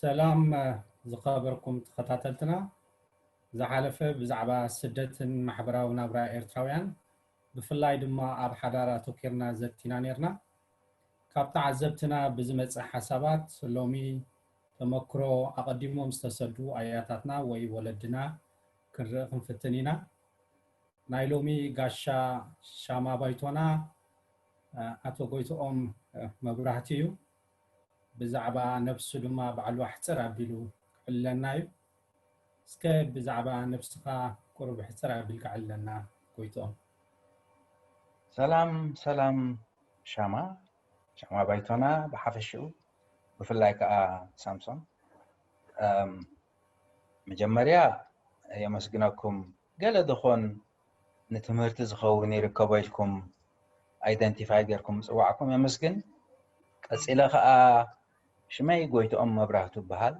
ሰላም ዝኸበርኩም ተኸታተልትና፣ ዝሓለፈ ብዛዕባ ስደትን ማሕበራዊ ናብራ ኤርትራውያን ብፍላይ ድማ ኣብ ሓዳር ኣተኪርና ዘቲና ነርና። ካብ ተዓዘብትና ብዝመጽእ ሓሳባት ሎሚ ተመክሮ ኣቐዲሞም ዝተሰዱ ኣያታትና ወይ ወለድና ክንርኢ ክንፍትን ኢና። ናይ ሎሚ ጋሻ ሻማ ባይቶና ኣቶ ጎይትኦም መብራህቲ እዩ። ብዛዕባ ነብሱ ድማ ባዕሉ ኣሕጽር ኣቢሉ ክዕልለና እዩ። እስከ ብዛዕባ ነብስኻ ቁሩብ ሕጽር ኣቢልካ ዕልለና ጎይትኦም። ሰላም ሰላም ሻማ ሻማ ባይቶና ብሓፈሽኡ ብፍላይ ከዓ ሳምሶን መጀመርያ የመስግነኩም። ገለ ድኾን ንትምህርቲ ዝኸውን ይርከቦ ኢልኩም ኣይደንቲፋይ ጌርኩም ምፅዋዕኩም የመስግን። ቀፂለ ከዓ ሽመይ ጎይትኦም መብራህቱ ይበሃል።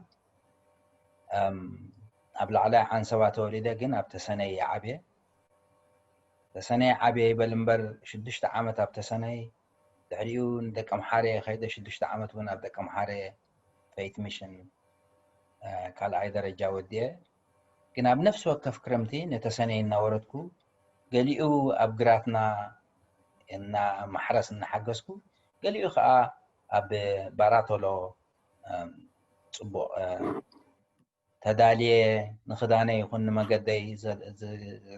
ኣብ ላዕላይ ዓንሰባ ተወሊደ ግን ኣብ ተሰነይ ይዓብየ። ተሰነይ ዓብየ ይበል እምበር ሽዱሽተ ዓመት ኣብ ተሰነይ፣ ድሕሪኡ ንደቀምሓረ ከይደ ሽዱሽተ ዓመት እውን ኣብ ደቀምሓረ ፈይት ሚሽን ካልኣይ ደረጃ ወዲየ። ግን ኣብ ነፍሲ ወከፍ ክረምቲ ንተሰነይ እናወረድኩ ገሊኡ ኣብ ግራትና እናማሕረስ እናሓገዝኩ ገሊኡ ከዓ ኣብ ባራቶሎ ፅቡቕ ተዳልየ ንክዳነይ ይኹን ንመገደይ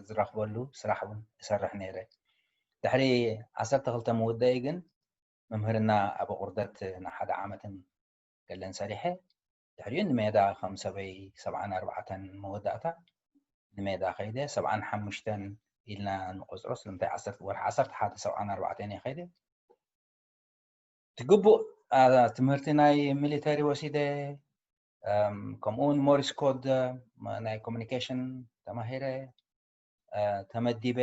ዝረኽበሉ ስራሕ እውን እሰርሕ ነይረ። ድሕሪ ዓሰርተ ክልተ ምውደይ ግን መምህርና ኣብ ቁርደት ንሓደ ዓመትን ገለን ሰሪሐ ድሕሪኡ ንሜዳ ከም ሰበይ ሰብዓን ኣርባዕተን መወዳእታ ንሜዳ ከይደ ሰብዓን ሓሙሽተን ኢልና ንቆፅሮ ስለምንታይ ዓሰርተ ወርሒ ዓሰርተ ሓደ ሰብዓን ኣርባዕተን እየ ከይደ ትግቡእ ትምህርቲ ናይ ሚሊተሪ ወሲደ ከምኡ እውን ሞሪስ ኮድ ናይ ኮሚኒኬሽን ተማሂረ ተመዲበ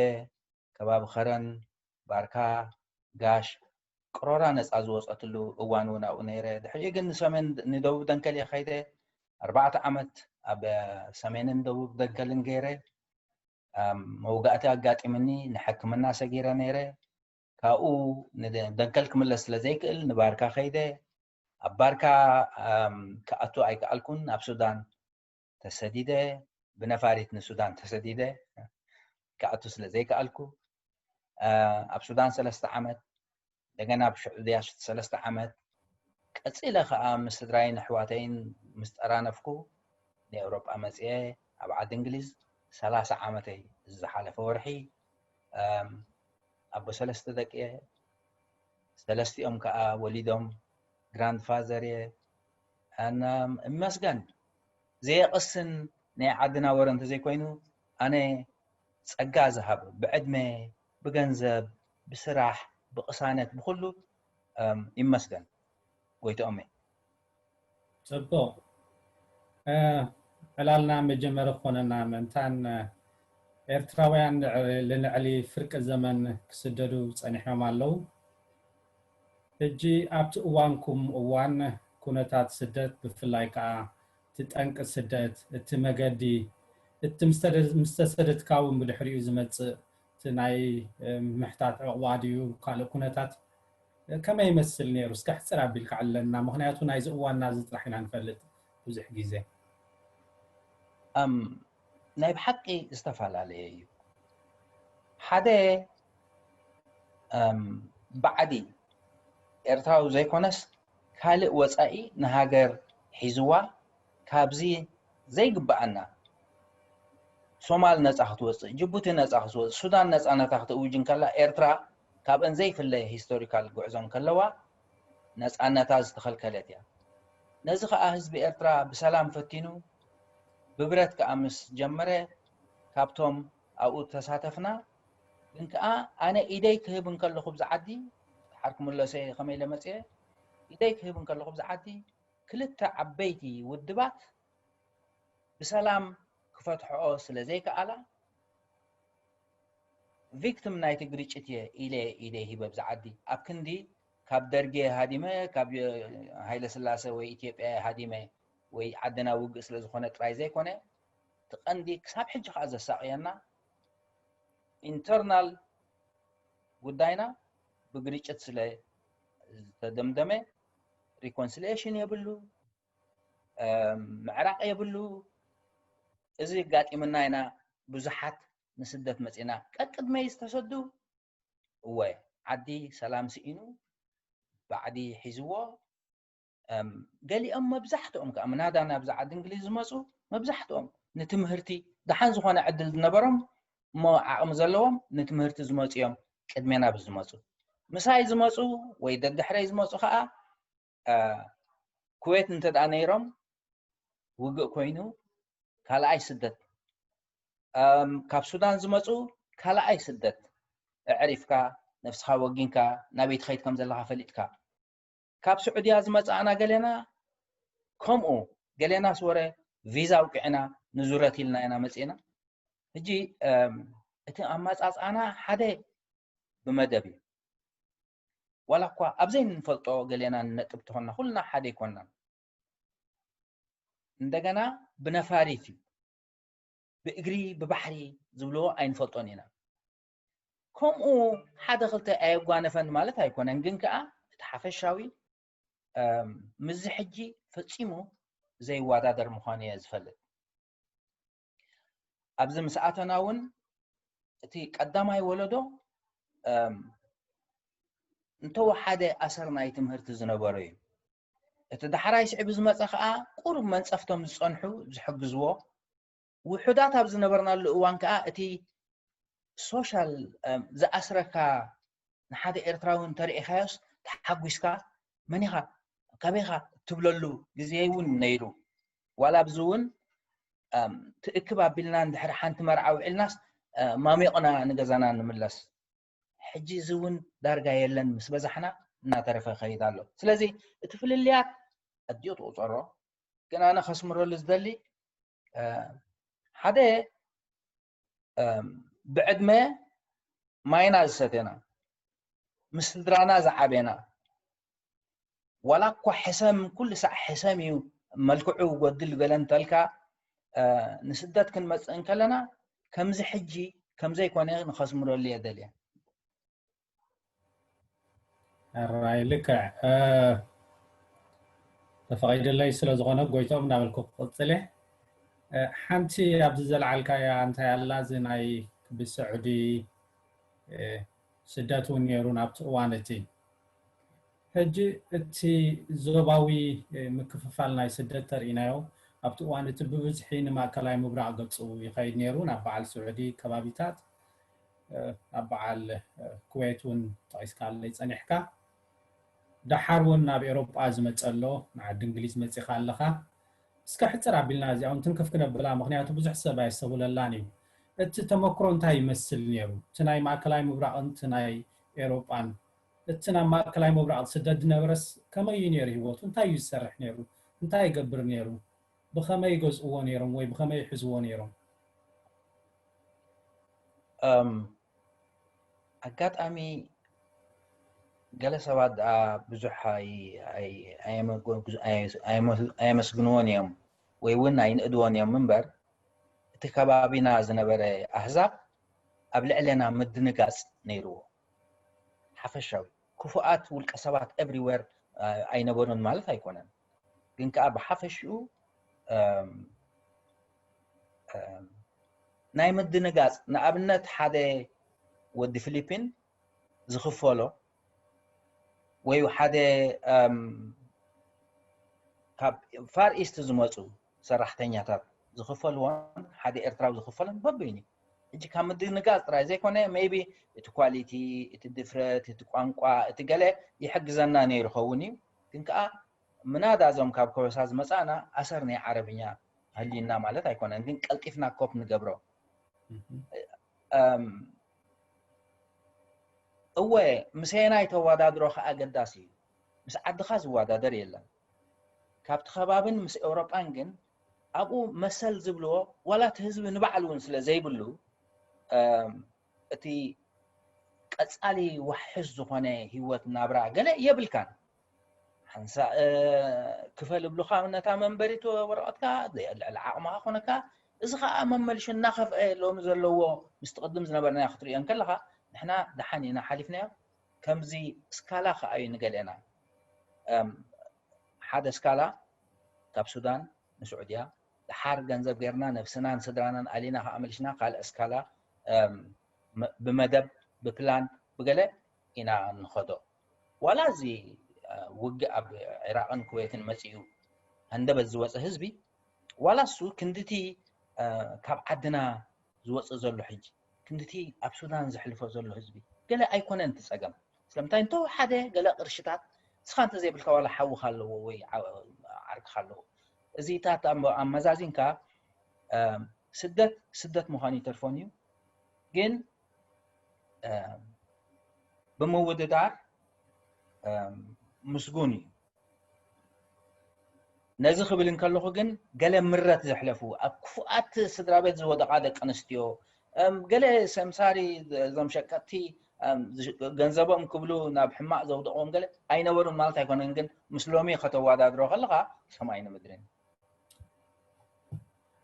ከባቢ ከረን ባርካ ጋሽ ቅሮራ ነፃ ዝወፀትሉ እዋን እውን ኣብኡ ነይረ። ድሕሪኡ ግን ንሰሜን ንደቡብ ደንከል እየ ከይደ ኣርባዕተ ዓመት ኣብ ሰሜንን ደቡብ ደንከልን ገይረ መውጋእቲ ኣጋጢምኒ ንሕክምና ሰጊረ ነይረ። ካብኡ ንደንከል ክምለስ ስለ ዘይክእል ንባርካ ከይደ ኣብ ባርካ ክኣቱ ኣይከኣልኩን። ኣብ ሱዳን ተሰዲደ ብነፋሪት ንሱዳን ተሰዲደ ክኣቱ ስለ ዘይከኣልኩ ኣብ ሱዳን ሰለስተ ዓመት እንደገና ኣብ ስዑድያ ሰለስተ ዓመት ቀፂለ ከዓ ምስ ስድራይን ኣሕዋተይን ምስ ጠራነፍኩ ንኤውሮጳ መፅየ ኣብ ዓዲ እንግሊዝ ሰላሳ ዓመተይ ዝሓለፈ ወርሒ ኣቦ ሰለስተ ደቂ እየ። ሰለስቲኦም ከዓ ወሊዶም ግራንድፋዘር እየ። እመስገን ዘየቕስን ናይ ዓድና ወረ እንተዘይኮይኑ ኣነ ጸጋ ዝሃብ ብዕድመ ብገንዘብ ብስራሕ ብቕሳነት ብኹሉ ይመስገን ጎይትኦም እየ። ጽቡቕ ዕላልና መጀመሪ ክኾነና ምእንታን ኤርትራውያን ልንዕሊ ፍርቂ ዘመን ክስደዱ ጸኒሖም ኣለዉ። ሕጂ ኣብቲ እዋንኩም እዋን ኩነታት ስደት ብፍላይ ከዓ እቲ ጠንቂ ስደት እቲ መገዲ እቲ ምስ ተሰደድካ እውን ብድሕሪኡ ዝመፅእ እቲ ናይ ምሕታት ዕቑባ ድዩ ካልእ ኩነታት ከመይ ይመስል ነይሩ? እስከ ሕፅር ኣቢልካ ዕለና፣ ምክንያቱ ናይዚ እዋንና እዚ ጥራሕ ኢና ንፈልጥ ብዙሕ ግዜ። እም፣ ናይ ብሓቂ ዝተፈላለየ እዩ። ሓደ እም፣ ባዕዲ ኤርትራዊ ዘይኮነስ ካልእ ወፃኢ ንሃገር ሒዝዋ ካብዚ ዘይግበኣና ሶማል ነፃ ክትወፅእ፣ ጅቡቲ ነፃ ክትወፅእ፣ ሱዳን ነፃነታ ክትእውጅ እንከላ ኤርትራ ካብአን ዘይፍለ ሂስቶሪካል ጉዕዞ እንከለዋ ነፃነታ ዝተኸልከለት እያ። ነዚ ከዓ ህዝቢ ኤርትራ ብሰላም ፈቲኑ ብብረት ከዓ ምስ ጀመረ ካብቶም ኣብኡ ተሳተፍና ግን ከዓ ኣነ ኢደይ ክህብ እንከለኹ ብዚ ዓዲ ሓር ክምለሰ ከመይ ኢለ መፅየ ኢደይ ክህብ እንከለኹ ብዚ ዓዲ ክልተ ዓበይቲ ውድባት ብሰላም ክፈትሕኦ ስለ ዘይከኣላ ቪክቲም ናይቲ ግርጭት እየ ኢለ ኢደይ ሂበ ብዚ ዓዲ ኣብ ክንዲ ካብ ደርጌ ሃዲመ ካብ ሃይለ ስላሰ ወይ ኢትዮጵያ ሃዲመ ወይ ዓድና ውግእ ስለ ዝኾነ ጥራይ ዘይኮነ እቲ ቀንዲ ክሳብ ሕጂ ከዓ ዘሳቕየና ኢንተርናል ጉዳይና ብግርጭት ስለ ዝተደምደመ ሪኮንሲሊሽን የብሉ ምዕራቕ የብሉ። እዚ ኣጋጢምና ኢና። ብዙሓት ንስደት መፂና ቀቅድመይ ዝተሰዱ እወ ዓዲ ሰላም ስኢኑ ባዕዲ ሒዝዎ። ገሊኦም መብዛሕትኦም ከዓ ምናዳ ናብዚ ዓዲ እንግሊዝ ዝመፁ መብዛሕትኦም ንትምህርቲ ደሓን ዝኾነ ዕድል ዝነበሮም እሞ ዓቕሚ ዘለዎም ንትምህርቲ ዝመፁ እዮም። ቅድሜ ናብ ዝመፁ ምሳይ ዝመፁ ወይ ደድሕረይ ዝመፁ ከዓ ኩዌት እንተ ደኣ ነይሮም ውግእ ኮይኑ ካልኣይ ስደት፣ ካብ ሱዳን ዝመፁ ካልኣይ ስደት፣ ኣዕሪፍካ ነብስኻ ወጊንካ ናበይ ትኸይድ ከም ዘለኻ ፈሊጥካ። ካብ ስዑድያ ዝመፃእና ገሌና ከምኡ፣ ገሌናስ ወረ ቪዛ ኣውቂዕና ንዙረት ኢልና ኢና መፂእና። ሕጂ እቲ ኣመፃፅኣና ሓደ ብመደብ እዩ። ዋላ እኳ ኣብ ዘይንፈልጦ ገሌና ንነጥብ ተኾንና ኩልና ሓደ ኣይኮንናን። እንደገና ብነፋሪት እዩ፣ ብእግሪ ብባሕሪ ዝብልዎ ኣይንፈልጦን ኢና። ከምኡ ሓደ ክልተ ኣየጓነፈን ማለት ኣይኮነን፣ ግን ከዓ እቲ ሓፈሻዊ ምስዚ ሕጂ ፈፂሙ ዘይወዳደር ምዃኑ እየ ዝፈልጥ። ኣብዚ ምስ ኣተና እውን እቲ ቀዳማይ ወለዶ እንተወሓደ ኣሰር ናይ ትምህርቲ ዝነበሮ እዩ። እቲ ዳሕራይ ስዒቡ ዝመፀ ከዓ ቁሩብ መንፀፍቶም ዝፀንሑ ዝሕግዝዎ ውሑዳት ኣብ ዝነበርናሉ እዋን ከዓ እቲ ሶሻል ዝኣስረካ ንሓደ ኤርትራዊ እንተርኢኻዮስ ተሓጒስካ መን ኢኻ ካበይኻ ትብለሉ ግዜ እውን ነይሩ። ዋላ ኣብዚ እውን ትእክብ ኣቢልና እንድሕር ሓንቲ መርዓ ውዒልናስ ማሚቕና ንገዛና ንምለስ። ሕጂ እዚ እውን ዳርጋ የለን፣ ምስ በዛሕና እናተረፈ ይኸይድ ኣሎ። ስለዚ እቲ ፍልልያት ኣዲኡ ትቑፀሮ። ግን ኣነ ከስምረሉ ዝደሊ ሓደ ብዕድመ ማይና ዝሰተና፣ ምስ ስድራና ዝዓበና፣ ዋላ እኳ ሕሰም ኩሉ ሳዕ ሕሰም እዩ መልክዑ ጎድል ገለ እንተልካ፣ ንስደት ክንመፅእ እንከለና ከምዚ ሕጂ ከምዘይኮነ ንኸስምረሉ እየ ደልየ። ኣራይ ልክዕ ተፈቒድለይ ስለ ዝኾነ ጎይቶም እናበልኩ ክቕፅል እየ። ሓንቲ ኣብዚ ዘልዓልካያ እንታይ ኣላ፣ እዚ ናይ ብስዑዲ ስደት እውን ነይሩ ናብቲ እዋን እቲ። ሕጂ እቲ ዞባዊ ምክፍፋል ናይ ስደት ተርኢናዮ ኣብቲ እዋን እቲ ብብዝሒ ንማእከላይ ምብራቕ ገፁ ይኸይድ ነይሩ፣ ናብ በዓል ስዑዲ ከባቢታት፣ ናብ በዓል ኩዌት እውን ጠቒስካለይ ፀኒሕካ። ደሓር እውን ናብ ኤሮጳ ዝመፀ ኣሎ፣ ንዓዲ እንግሊዝ መፂኻ ኣለኻ። እስከ ሕፅር ኣቢልና እዚኣ እውን ትንክፍ ክነብላ፣ ምኽንያቱ ብዙሕ ሰብ ኣየስተብህለላን እዩ። እቲ ተመክሮ እንታይ ይመስል ነይሩ? እቲ ናይ ማእከላይ ምብራቕን እቲ ናይ ኤሮጳን፣ እቲ ናብ ማእከላይ ምብራቕ ዝስደድ ዝነበረስ ከመይ እዩ ነይሩ ህይወቱ? እንታይ እዩ ዝሰርሕ ነይሩ? እንታይ ይገብር ነይሩ? ብኸመይ ይገዝእዎ ነይሮም ወይ ብኸመይ ይሕዝዎ ነይሮም? ኣጋጣሚ ገለ ሰባት ደኣ ብዙሕ ኣየመስግንዎን እዮም ወይ እውን ኣይንእድዎን እዮም እምበር፣ እቲ ከባቢና ዝነበረ ኣህዛብ ኣብ ልዕሌና ምድንጋፅ ነይርዎ። ሓፈሻዊ ክፉኣት ውልቀ ሰባት ኤቭሪዌር ኣይነበሩን ማለት ኣይኮነን፣ ግን ከዓ ብሓፈሽኡ ናይ ምድንጋፅ፣ ንኣብነት ሓደ ወዲ ፊሊፒን ዝኽፈሎ ወይ ሓደ ካብ ፋር ኢስት ዝመፁ ሰራሕተኛታት ዝኽፈልዎን ሓደ ኤርትራዊ ዝኽፈሎን በበይኑ። ሕጂ ካብ ምድንጋፅ ጥራይ ዘይኮነ ሜይቢ እቲ ኳሊቲ፣ እቲ ድፍረት፣ እቲ ቋንቋ፣ እቲ ገለ ይሕግዘና ነይሩ ኸውን እዩ። ግን ከዓ ምናዳ እዞም ካብ ከበሳ ዝመፃእና ኣሰር ናይ ዓረብኛ ሃልዩና ማለት ኣይኮነን፣ ግን ቀልጢፍና ኮፕ ንገብሮ። እወ ምስየናይ ተወዳድሮ ከዓ ኣገዳሲ እዩ። ምስ ዓድኻ ዝወዳደር የለን። ካብቲ ከባብን ምስ ኤውሮጳን ግን ኣብኡ መሰል ዝብልዎ ዋላ እቲ ህዝቢ ንባዕሉ እውን ስለ ዘይብሉ እቲ ቀጻሊ ዋሕስ ዝኾነ ህይወት ናብራ ገለ የብልካን። ሓንሳእ ክፈል እብሉኻ ነታ መንበሪት ወረቐትካ ልዕሊ ዓቕምኻ ኮነካ። እዚ ኸዓ መመልሹ እናኸፍአ ሎሚ ዘለዎ ምስቲ ቅድም ዝነበርናዮ ክትርእዮ እንከለኻ ንሕና ደሓን ኢና ሓሊፍናዮ። ከምዚ ስካላ ኸዓ እዩ ንገለና ሓደ ስካላ ካብ ሱዳን ንስዑድያ፣ ደሓር ገንዘብ ጌርና ነብስናን ስድራናን ኣሊና ከኣ መሊስና ካልእ እስካላ፣ እም፣ መ-፣ ብመደብ፣ ብፕላን፣ ብገለ ኢና ንኸዶ። ዋላ እዚ፣ እ፣ ውግእ ኣብ ዒራቕን ኩዌትን መጺኡ ሃንደበት ዝወጸ ህዝቢ፣ ዋላ እሱ ክንድቲ፣ እ፣ ካብ ዓድና ዝወጽእ ዘሎ ሕጂ፣ ክንድቲ ኣብ ሱዳን ዘሕልፎ ዘሎ ህዝቢ፣ ገለ ኣይኮነን እቲ ጸገም። ስለምንታይ እንተ ሓደ ገለ ቅርሽታት፣ ንስኻ እንተ ዘይብልካ ዋላ ሓውኻ ኣለዎ ወይ ዓ-፣ ዓርክኻ ኣለዎ። እዚታት ኣመ-፣ ኣመዛዚንካ፣ እም፣ ስደት፣ ስደት ምዃኑ ይተርፎን እዩ። ግን፣ እም፣ ብምውድዳር፣ እም፣ ምስጉን እዩ። ነዚ ክብል እንከለኹ ግን ገለ ምረት ዘሕለፉ፣ ኣብ ክፉኣት ስድራ ቤት ዝወደቓ ደቂ ኣንስትዮ፣ እም፣ ገለ ሰምሳሪ፣ እዞም ሸቀጥቲ፣ እም፣ ዝሽ-፣ ገንዘቦም ክብሉ ናብ ሕማቕ ዘውደቕዎም ገለ ኣይነበሩን ማለት ኣይኮነን፣ ግን ምስ ሎሚ ከተወዳድሮ ከለኻ ሰማይ ንምድርን።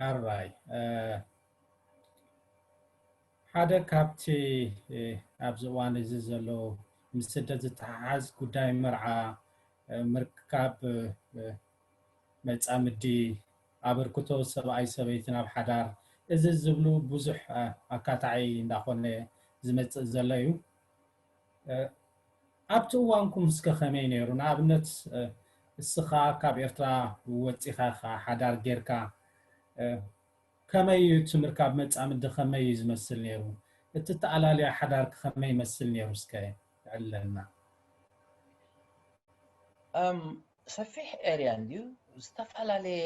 ሕራይ፣ እ፣ ሓደ ካብቲ፣ እ፣ ኣብዚ እዋን እዚ ዘሎ ምስ ስደት ዝተሓሓዝ ጉዳይ መርዓ፣ እ፣ ምርካብ፣ እ፣ መጻምዲ፣ ኣበርክቶ ሰብኣይ ሰበይትን ኣብ ሓዳር፣ እዚ ዝብሉ ብዙሕ፣ እ፣ ኣካታዒ እንዳኾነ ዝመጽእ ዘሎ እዩ። እ፣ ኣብቲ እዋንኩም እስከ ከመይ ነይሩ? ንኣብነት፣ እ፣ እስኻ ካብ ኤርትራ ወጺኻ ኢኻ፣ ሓዳር ጌርካ፣ እ፣ ከመይ እዩ እቲ ምርካብ መጻምዲ ከመይ እዩ ዝመስል ነይሩ? እቲ እተኣላልያ ሓዳርኪ ከመይ ይመስል ነይሩ? እስከ ዕለልና። እም፣ ሰፊሕ ኤርያ እንድዩ፣ ዝተፈላለየ፣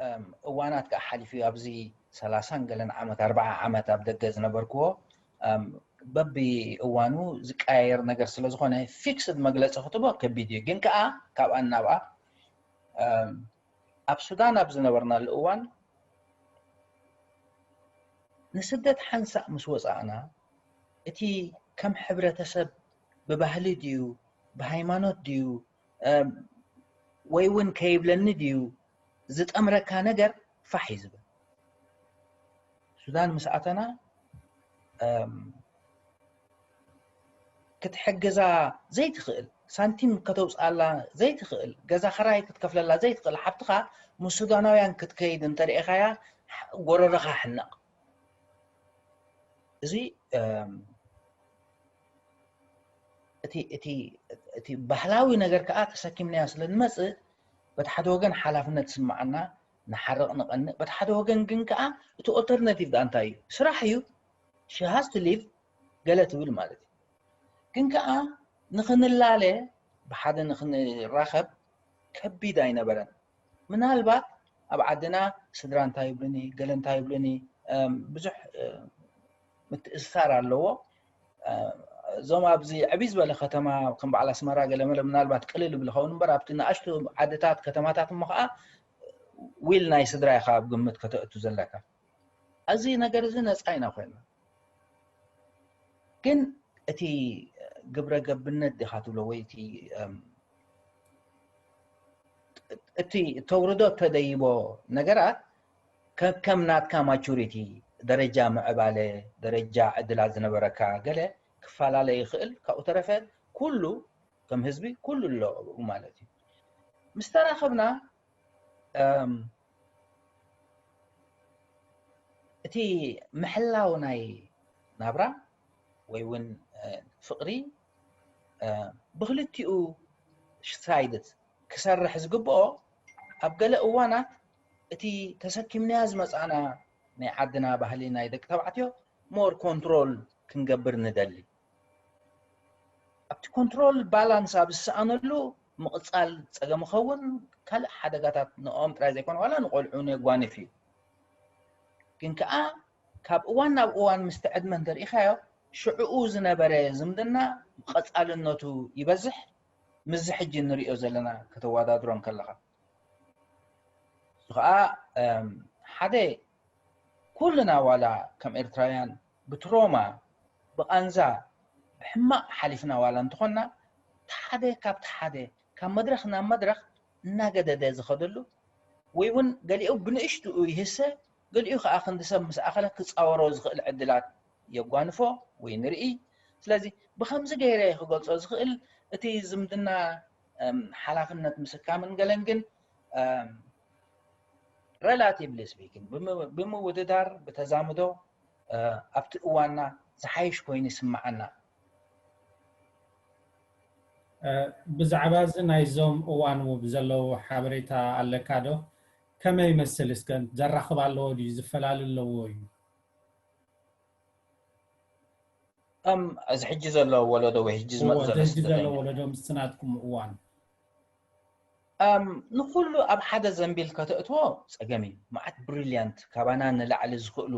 እም፣ እዋናት ከኣ ሓሊፉ እዩ። ኣብዚ ሰላሳን ገለን ዓመት፣ ኣርባዓ ዓመት ኣብ ደገ ዝነበርክዎ፣ እም፣ በቢ እዋኑ ዝቀያየር ነገር ስለ ዝኾነ ፊክስድ መግለጺ ክትቦ ከቢድ እዩ። ግን ከኣ ካብኣ ናብኣ፣ እም፣ ኣብ ሱዳን ኣብ ዝነበርናሉ እዋን ንስደት ሓንሳእ ምስ ወጻእና፣ እቲ ከም ሕብረተሰብ ብባህሊ ድዩ፣ ብሃይማኖት ድዩ፣ እም፣ ወይ እውን ከይብለኒ ድዩ ዝጠምረካ ነገር ፋሕ እዩ ዝብል። ሱዳን ምስ ኣተና፣ እም፣ ክትሕግዛ ዘይትኽእል፣ ሳንቲም ከተውፅኣላ ዘይትኽእል፣ ገዛ ኽራይ ክትከፍለላ ዘይትኽእል ሓፍትኻ ምስ ሱዳናውያን ክትከይድ እንተርኢኻያ፣ ጎረርኻ ሕነቕ። እዚ፣ እም፣ እቲ፣ እቲ፣ እቲ ባህላዊ ነገር ከኣ ተሰኪምናዮ ስለ ንመጽእ፣ በቲ ሓደ ወገን ሓላፍነት ይስምዓና፣ ንሓርቕ፣ ንቐንእ፣ በቲ ሓደ ወገን ግን ከኣ እቲ ኦልተርናቲቭ ደኣ እንታይ እዩ? ስራሕ እዩ። She has to leave፣ ገለ ትብል ማለት እዩ። ግን ከኣ ንኽንላለ፣ ብሓደ ንኽንራኸብ ከቢድ ኣይነበረን። ምናልባት ኣብ ዓድና ስድራ እንታይ ይብሉኒ፣ ገለ እንታይ ይብሉኒ፣ እም፣ ብዙሕ፣ እ፣ ምትእስሳር ኣለዎ። እ፣ እዞም ኣብዚ ዕብይ ዝበለ ከተማ ከም በዓል ኣስመራ ገለ መለ ምናልባት ቅልል ይብል ይኸውን እምበር፣ ኣብቲ ንኣሽቱ ዓድታት፣ ከተማታት እሞ ኸዓ ዊል ናይ ስድራ ኢኻ ኣብ ግምት ከተእቱ ዘለካ። እዚ ነገር እዚ ነጻ ኢና ኮይና። ግን እቲ ግብረ ገብነት ዲኻ ትብሎ ወይ እቲ፣ እም፣ እቲ ተውርዶ ተደይቦ ነገራት ከከም ናትካ ማቹሪቲ፣ ደረጃ ምዕባለ፣ ደረጃ ዕድላት ዝነበረካ ገለ ክፈላለ ይኽእል። ካብኡ ተረፈ ኩሉ ከም ህዝቢ ኩሉ ኣሎ ማለት እዩ። ምስ ተራኸብና፣ እም፣ እቲ ምሕላው ናይ ናብራ ወይ እውን፣ እ፣ ፍቕሪ፣ እ፣ ብክልቲኡ ሳይድት ክሰርሕ ዝግብኦ፣ ኣብ ገለ እዋናት እቲ ተሰኪምናዮ ዝመጻእና ናይ ዓድና ባህሊ ናይ ደቂ ተባዕትዮ ሞር ኮንትሮል ክንገብር ንደሊ። ኣብቲ ኮንትሮል ባላንስ ኣብ ዝሰኣነሉ ምቕጻል ጸገም ይኸውን፣ ካልእ ሓደጋታት ንኦም ጥራይ ዘይኮነ ዋላ ንቆልዑ እውን የጓንፍ እዩ። ግን ከኣ ካብ እዋን ናብ እዋን ምስቲ ዕድመ እንተርኢኻዮ፣ ሽዕኡ ዝነበረ ዝምድና ቀጻልነቱ ይበዝሕ፣ ምስዚ ሕጂ ንርእዮ ዘለና ከተወዳድሮ እንከለኻ። እሱ ኸኣ፣ እም፣ ሓደ ኩልና ዋላ ከም ኤርትራውያን ብትሮማ፣ ብቓንዛ፣ ብሕማቕ ሓሊፍና ዋላ እንተኾንና፣ እቲ ሓደ ካብቲ ሓደ፣ ካብ መድረኽ ናብ መድረኽ እናገደደ ዝኸደሉ፣ ወይ እውን ገሊኡ ብንእሽትኡ ይህሰ፣ ገሊኡ ኸኣ ክንዲ ሰብ ምስ ኣኸለ ክጻወሮ ዝኽእል ዕድላት የጓንፎ ወይ ንርኢ። ስለዚ ብኸምዚ ገይረ ክገልጾ ዝኽእል፣ እቲ ዝምድና፣ እም፣ ሓላፍነት ምስካምን ገለን ግን፣ እም፣ relatively speaking ብምውድዳር ብተዛምዶ ኣብቲ እዋንና ዝሓይሽ ኮይኑ ይስምዓና። ብዛዕባ እዚ ናይዞም እዋን ውብ ዘለዉ ሓበሬታ ኣለካ ዶ? ከመይ ይመስል እስከ? ዘራኽብ ኣለዎ ድዩ? ዝፈላለ ኣለዎ እዩ? እም እዚ ሕጂ ዘሎ ወለዶ ወይ ሕጂ ዝመጽእ ዘሎ ሕጂ ዘሎ ወለዶ ምስ ናትኩም እዋን እም ንኹሉ ኣብ ሓደ ዘንቢል ከተእትዎ ጸገም እዩ። መዓት ብሪልያንት ካባና ንላዕሊ ዝኽእሉ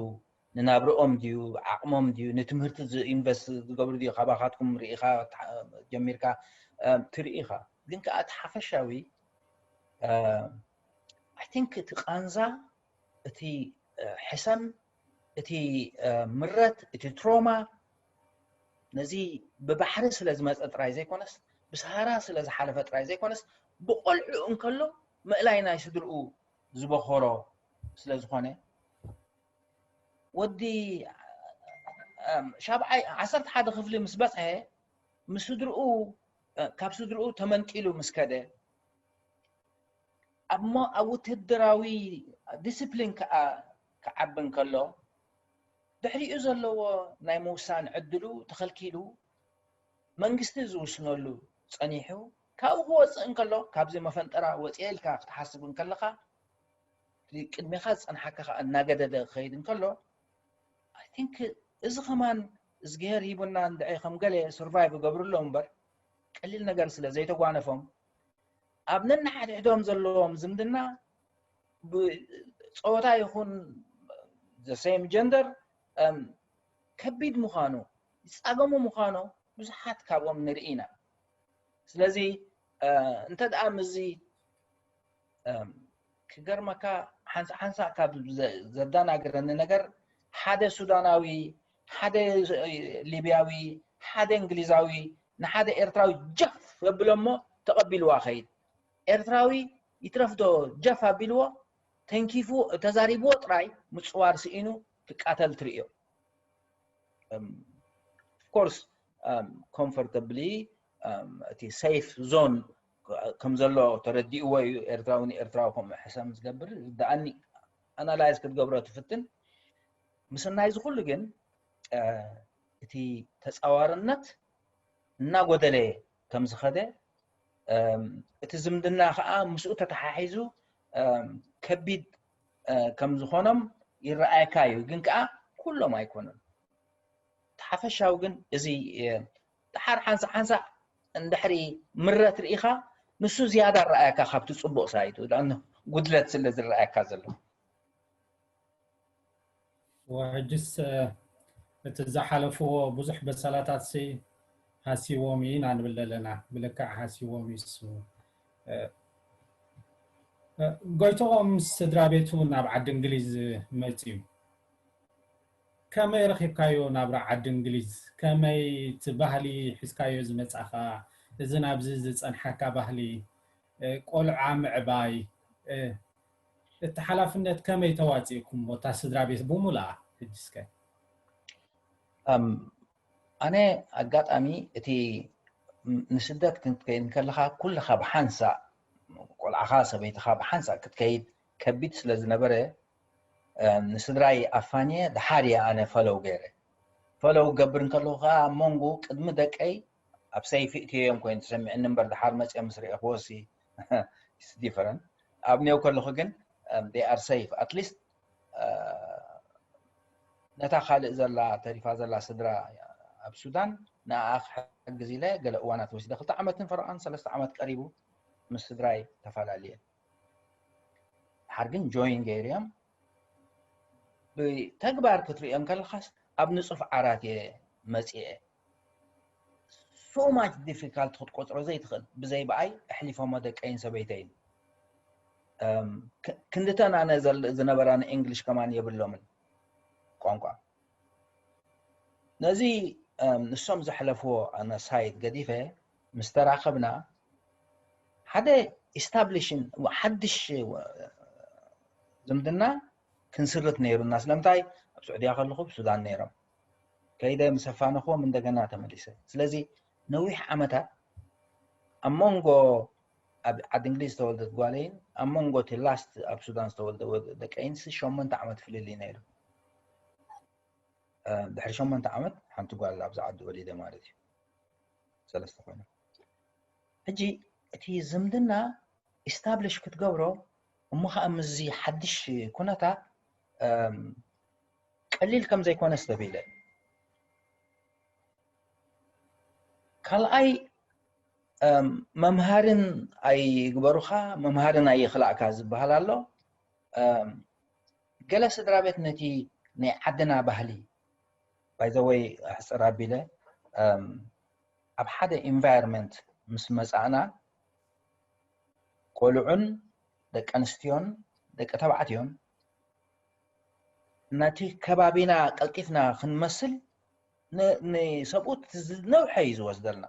ንናብርኦም ድዩ ዓቕሞም ድዩ ንትምህርቲ ኢንቨስት ዝገብሩ ድዩ ካባኻትኩም ርኢኻ ጀሚርካ ትርኢ ኢኻ። ግን ከኣ እቲ ሓፈሻዊ I think እቲ ቃንዛ እቲ ሕሰም እቲ ምረት እቲ ትሮማ ነዚ ብባሕሪ ስለ ዝመፀ ጥራይ ዘይኮነስ ብሰሃራ ስለ ዝሓለፈ ጥራይ ዘይኮነስ ብቆልዑ እንከሎ ምእላይ ናይ ስድርኡ ዝበኾሮ ስለ ዝኾነ ወዲ ሻብዓይ ዓሰርተ ሓደ ክፍሊ ምስ በፅሐ ምስ ስድርኡ ካብ ስድርኡ ተመንጢሉ ምስ ከደ ኣብ ውትህደራዊ ዲስፕሊን ከዓ ክዓቢ እንከሎ ድሕሪኡ ዘለዎ ናይ ምውሳን ዕድሉ ተኸልኪሉ መንግስቲ ዝውስነሉ ፀኒሑ ካብኡ ክወፅእ እንከሎ ካብዚ መፈንጠራ ወፅየ ኢልካ ክትሓስብ እንከለካ ቅድሜኻ ዝፀንሓካ ከዓ እናገደደ ክኸይድ እንከሎ I think እዚ ከማን እዝግሄር ሂቡና እንድዒ ከም ገለ ሰርቫይቭ እገብርሎ እምበር ቀሊል ነገር ስለ ዘይተጓነፎም ኣብ ነንሓድሕዶም ዘለዎም ዝምድና ብፆታ ይኹን the same gender ከቢድ ምዃኑ ይፃገሙ ምዃኖ ብዙሓት ካብኦም ንርኢ ኢና። ስለዚ እንተ ደኣ ምስዚ ክገርመካ ሓንሳ ሓንሳ ካብ ዘዳናግረኒ ነገር ሓደ ሱዳናዊ ሓደ ሊብያዊ ሓደ እንግሊዛዊ ንሓደ ኤርትራዊ ጀፍ የብሎ እሞ ተቐቢልዋ ኸይድ ኤርትራዊ ይትረፍዶ ጀፍ ኣቢልዎ ተንኪፉ ተዛሪብዎ ጥራይ ምፅዋር ስኢኑ ክቃተል ትርእዮ of course comfortably እቲ safe zone ከም ዘሎ ተረዲእዎ እዩ ኤርትራዊ ንኤርትራዊ ከምኡ ሕሰም ዝገብር ዝደኣኒ ኣናላይዝ ክትገብሮ ትፍትን ምስናይ እዚ ኩሉ ግን እቲ ተፃዋርነት እናጎደለ ከም ዝኸደ እቲ ዝምድና ከዓ ምስኡ ተተሓሒዙ ከቢድ ከም ዝኾኖም ይረኣየካ እዩ ግን ከዓ ኩሎም ኣይኮኑን እቲ ሓፈሻዊ ግን እዚ ድሓር ሓንሳ ሓንሳ እንድሕሪ ምረት ርኢኻ ንሱ ዝያዳ ረኣየካ ካብቲ ፅቡቅ ሳይቱ ጉድለት ስለ ዝረኣየካ ዘሎ ሕጅስ እቲ ዝሓለፍዎ ብዙሕ በሰላታት ሃሲዎም ኢና ንብል ዘለና ብልክዕ ሃሲዎም ይሱ ጎይቶኦም ምስ ስድራ ቤቱ ናብ ዓዲ እንግሊዝ መፅዩ ከመይ ረኺብካዮ ናብራ ዓዲ እንግሊዝ ከመይ እቲ ባህሊ ሒዝካዮ ዝመፃኻ እዚ ናብዚ ዝፀንሓካ ባህሊ ቆልዓ ምዕባይ እቲ ሓላፍነት ከመይ ተዋፂእኩም ቦታ ስድራ ቤት ብሙላ ሕጅስከ ኣነ ኣጋጣሚ እቲ ንስደት ክትከይድ ከለካ ኩልካ ብሓንሳእ ቆልዓኻ ሰበይትኻ ብሓንሳእ ክትከይድ ከቢድ ስለ ዝነበረ ንስድራይ ኣፋንየ ድሓር እየ ኣነ ፈለው ገይረ ፈለው ገብር እንከለኩ ከዓ ኣብ መንጎ ቅድሚ ደቀይ ኣብ ሰይፊ እትዮም ኮይኑ ተሰሚዕኒ እምበር ድሓር መፅኦም ምስ ርኤክዎ ሲ different ኣብኔው ከለኩ ግን they are safe at least ነታ ካልእ ዘላ ተሪፋ ዘላ ስድራ ኣብ ሱዳን ንኣ ክሕግዝ ኢለ ገለ እዋናት ወሲደ ክልተ ዓመትን ፈረቓን ሰለስተ ዓመት ቀሪቡ ምስ ስድራይ ተፈላለየ ድሓር ግን ጆይን ገይርዮም ብተግባር ክትርእዮም ከለካስ ኣብ ንፁፍ ዓራት እየ መፅኤ so much difficult ክትቆፅሮ ዘይትኽእል ብዘይ በኣይ ኣሕሊፎሞ ደቀይን ሰበይተይን ክንድተን ኣነ ዝነበራ ንእንግሊሽ ከማን የብሎምን ቋንቋ ነዚ ንሶም ዘሕለፍዎ ኣነ ሳይድ ገዲፈ ምስ ተራኸብና ሓደ ኢስታብሊሽን ሓድሽ ዝምድና ክንስርት ነይሩና ስለምንታይ ኣብ ስዑድያ ከለኹ ብሱዳን ነይሮም ከይደ ምስ ኣፋነኽዎም እንደገና ተመሊሰ ስለዚ ነዊሕ ዓመታት ኣብ መንጎ ኣብ ዓዲ እንግሊዝ ዝተወልደት ጓለይን ኣብ መንጎ እቲ ላስት ኣብ ሱዳን ዝተወልደ ወ- ደቀይንስ ሸሞንተ ዓመት ፍልልይ ነይሩ። እ፣ ድሕሪ ሸሞንተ ዓመት ሓንቲ ጓል ኣብዚ ዓዲ ወሊደ ማለት እዩ። ሰለስተ ኮይና። ሕጂ እቲ ዝምድና ኢስታብሊሽ ክትገብሮ እሞ ከዓ ምስዚ ሓድሽ ኩነታት እም፣ ቀሊል ከም ዘይኮነ ዝተብኢለ። ካልኣይ እም፣ መምሃርን ኣይግበሩኻ፣ መምሃርን ኣይኽላእካ ዝበሃል ኣሎ። እም፣ ገለ ስድራ ቤት ነቲ ናይ ዓድና ባህሊ ባይዘወይ ኣሕፅር ኣቢለ እም፣ ኣብ ሓደ ኢንቫይሮንመንት ምስ መፃእና ቆልዑን ደቂ ኣንስትዮን ደቂ ተባዕትዮን ነቲ ከባቢና ቀልጢፍና ክንመስል ን- ንሰብኡት ዝነውሐ እዩ ዝወስደልና።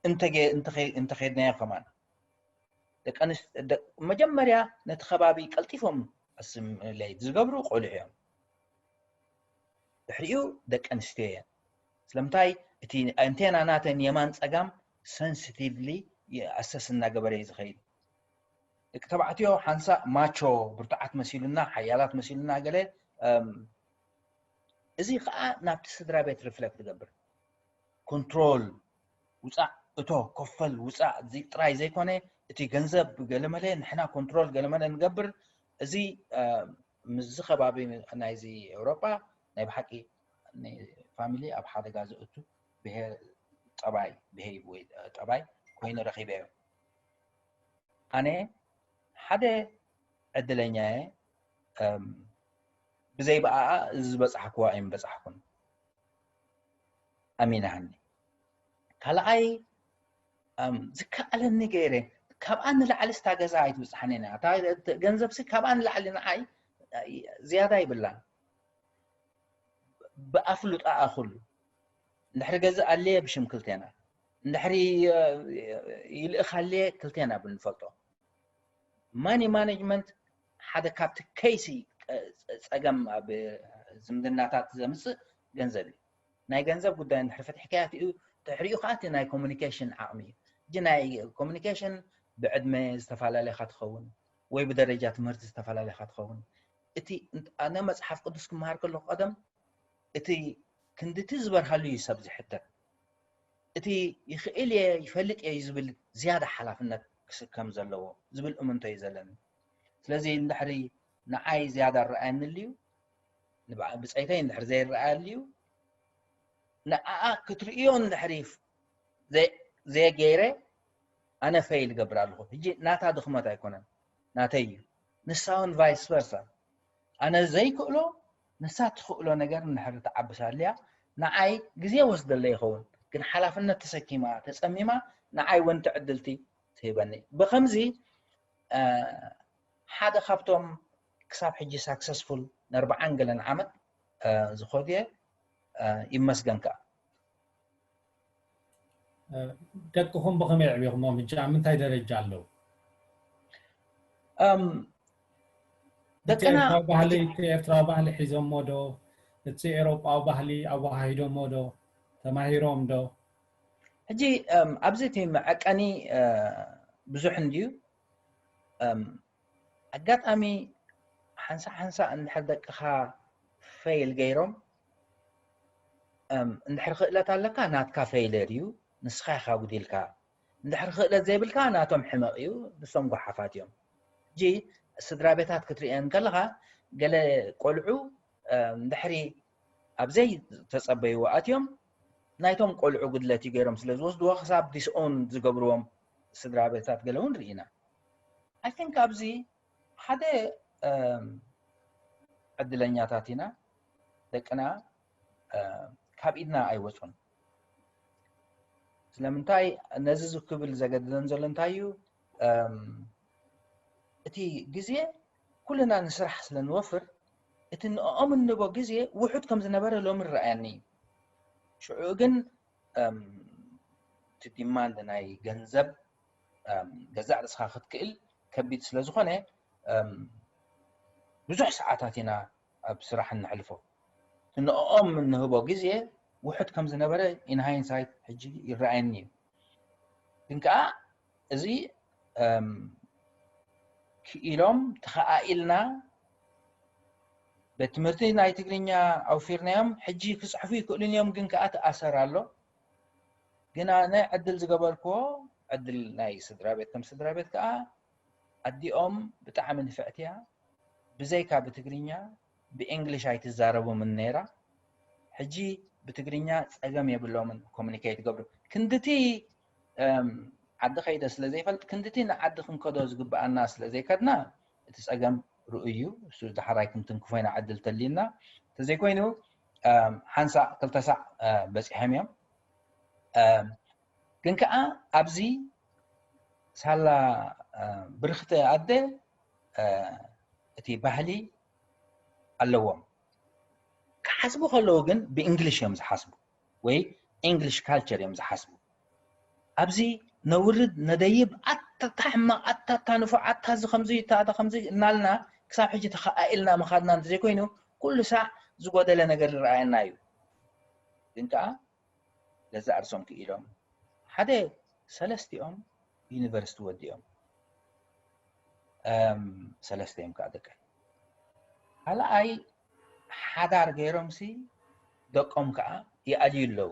እንተጌ- እንተኸ- እንተኸድናዮ ከማን ደቂ ኣንስ- ደ- መጀመርያ ነቲ ከባቢ ቀልጢፎም ኣስሚሌት ዝገብሩ ቆልዑ እዮም። ድሕሪኡ ደቂ ኣንስትዮ እየን። ስለምንታይ እቲ ኣንቴና ናተን የማን ፀጋም ሰንሲቲቭሊ ኣሰስ እናገበረ እዩ ዝኸይድ። ደቂ ተባዕትዮ ሓንሳእ ማቾ ብርቱዓት መሲሉና ሓያላት መሲሉና ገለ እም፣ እዚ ከዓ ናብቲ ስድራ ቤት ሪፍሌክት ትገብር። ኮንትሮል ውፃእ እቶ ኮፈል ውፃእ እዚ ጥራይ ዘይኮነ እቲ ገንዘብ ገለመለ ንሕና ኮንትሮል ገለመለ ንገብር። እዚ እ፣ ምስዚ ከባቢ ናይዚ ኤውሮጳ ናይ ብሓቂ ፋሚሊ ኣብ ሓደጋ ዘእቱ ብሄር ጠባይ ብሄይ ወይ ጠባይ ኮይኑ ረኺበዮ። ኣነ ሓደ ዕድለኛ እየ። እም፣ ብዘይ ብኣኣ እዚ ዝበፃሕክዋ ኣይምበፃሕኩን። ኣሚናሃኒ ካልኣይ እም፣ ዝከኣለኒ ገይረ ካብኣ ንላዕሊ ስታ ገዛ ኣይትብፅሓን እያ። እታ ገንዘብሲ ካብኣ ንላዕሊ ንዓይ ዝያዳ ይብላን። ብኣፍልጣኣ ኩሉ እንድሕሪ ገዝእ ኣልየ ብሽም ክልቴና እንድሕሪ ይልእኽ ኣልየ ክልቴና ብንፈልጦ ማኒ ማኔጅመንት ሓደ ካብቲ ከይሲ ፀገም ኣብ ዝምድናታት ዘምፅእ ገንዘብ እዩ። ናይ ገንዘብ ጉዳይ እንድሕሪ ፈትሕካያ ትኡ ትሕሪኡ ከዓ እቲ ናይ ኮሚኒኬሽን ዓቕሚ እዩ። እጂ ናይ ኮሚኒኬሽን ብዕድመ ዝተፈላለየካ ትኸውን ወይ ብደረጃ ትምህርቲ ዝተፈላለየካ ትኸውን። እቲ ኣነ መፅሓፍ ቅዱስ ክመሃር ከለኩ ቀደም እቲ ክንድቲ ዝበርሃሉ እዩ ሰብ ዝሕተት። እቲ ይኽእል እየ ይፈልጥ እየ ዝብል ዝያዳ ሓላፍነት ክስከም ዘለዎ ዝብል እምንቶ እዩ ዘለኒ። ስለዚ እንድሕሪ ንዓይ ዝያዳ ረኣየኒ ኣልዩ ብፀይተይ እንድሕሪ ዘይረኣየ ኣልዩ ንዓኣ ክትርእዮ እንድሕሪ ዘየገይረ ኣነ ፈይል እገብር ኣለኹ። ሕጂ ናታ ድኽመት ኣይኮነን ናተይ እዩ። ንሳ እውን ቫይስ ቨርሳ ኣነ ዘይክእሎ ንሳ ትኽእሎ ነገር እንድሕሪ ትዓብስ ኣልያ ንዓይ ግዜ ወስደለ ይኸውን ግን ሓላፍነት ተሰኪማ ተፀሚማ ንዓይ እውን ትዕድልቲ ትህበኒ። ብከምዚ ሓደ ካብቶም ክሳብ ሕጂ ሳክሰስፉል ንኣርባዓን ገለን ዓመት ዝኸዱ እየ። ይመስገን ከዓ። ደቅኹም ብኸመይ ኣዕቢኹሞም? ሕጂ ኣብ ምንታይ ደረጃ ኣለዉ? እቲ ደቅና ኤርትራዊ ባህሊ እቲ ኤርትራዊ ባህሊ ሒዞሞ ዶ? እቲ ኤውሮጳዊ ባህሊ ኣወሃሂዶሞ ዶ? ተማሂሮም ዶ? ሕጂ ኣብዚ እቲ መዐቀኒ ብዙሕ እንድዩ። ኣጋጣሚ ሓንሳእ ሓንሳእ እንድሕር ደቅኻ ፌይል ገይሮም እንድሕር ክእለት ኣለካ ናትካ ፌይለር እዩ፣ ንስኻ ኢኻ ጉዲልካ። እንድሕር ክእለት ዘይብልካ ናቶም ሕመቕ እዩ፣ ንሶም ጓሓፋት እዮም። ሕጂ ስድራ ቤታት ክትርእየን ከለኻ ገለ ቆልዑ እንድሕሪ ኣብዘይ ተጸበይዎ ኣትዮም ናይቶም ቆልዑ ጉድለት እዩ ገይሮም ስለ ዝወስድዎ ክሳብ ዲስኦን ዝገብርዎም ስድራ ቤታት ገለ እውን ርኢና። I think ኣብዚ ሓደ ዕድለኛታት ኢና። ደቅና ካብ ኢድና ኣይወፁን። ስለምንታይ ነዚ ክብል ዘገድደን ዘሎ እንታይ እዩ? እቲ ግዜ ኩልና ንስራሕ ስለ ንወፍር እቲ ንኦም እንቦ ግዜ ውሑድ ከም ዝነበረ ሎሚ ረኣየኒ እዩ። ሽዑ ግን እቲ ዲማንድ ናይ ገንዘብ ገዛእ ርእስኻ ክትክእል ከቢድ ስለ ዝኾነ ብዙሕ ሰዓታት ኢና ኣብ ስራሕ እነሕልፎ። ንኦም እንህቦ ግዜ ውሑድ ከም ዝነበረ ኢን ሃይንሳይት ሕጂ ይረኣየኒ እዩ። ግን ከዓ እዚ ክኢሎም ተኸኣኢልና ቤት ትምህርቲ ናይ ትግርኛ ኣውፊርናዮም። ሕጂ ክፅሕፉ ይክእሉን እዮም፣ ግን ከዓ ትኣሰር ኣሎ። ግን ኣነ ዕድል ዝገበርክዎ ዕድል ናይ ስድራ ቤት ከም ስድራ ቤት ከዓ ኣዲኦም ብጣዕሚ ንፍዕቲ እያ። ብዘይካ ብትግርኛ ብእንግሊሽ ኣይትዛረቡምን ነይራ። ሕጂ ብትግርኛ ፀገም የብሎምን ኮሚኒኬት ይገብሩ። ክንድቲ ዓዲ ከይደ ስለ ዘይፈልጥ ክንድቲ ንዓዲ ክንከዶ ዝግብኣና ስለ ዘይከድና እቲ ፀገም ርኡይ እዩ። እሱ ዳሕራይ ክንትንክፎ ኢና ዕድል ተልዩና። እንተዘይኮይኑ ሓንሳእ ክልተ ሳዕ በፂሖም እዮም። ግን ከዓ ኣብዚ ሳላ ብርክቲ ኣደ እቲ ባህሊ ኣለዎም። ክሓስቡ ከለዉ ግን ብእንግሊሽ እዮም ዝሓስቡ ወይ እንግሊሽ ካልቸር እዮም ዝሓስቡ። ኣብዚ ነውርድ ነደይብ ኣታታ ሕማቕ ኣታታ ንፉዕ ኣታ እዚ ከምዚ ኣታ ከምዚ እናልና ክሳብ ሕጂ ተኸኣኢልና ምኻድና እንተዘይኮይኑ ኩሉ ሳዕ ዝጎደለ ነገር ዝረኣየና እዩ። ግን ከዓ ገዛእ ርእሶም ክኢሎም ሓደ ሰለስቲኦም ዩኒቨርሲቲ ወዲኦም ሰለስቲኦም ከዓ ደቀ ካልኣይ ሓዳር ገይሮም ሲ ደቆም ከዓ ይኣልዩ ኣለዉ።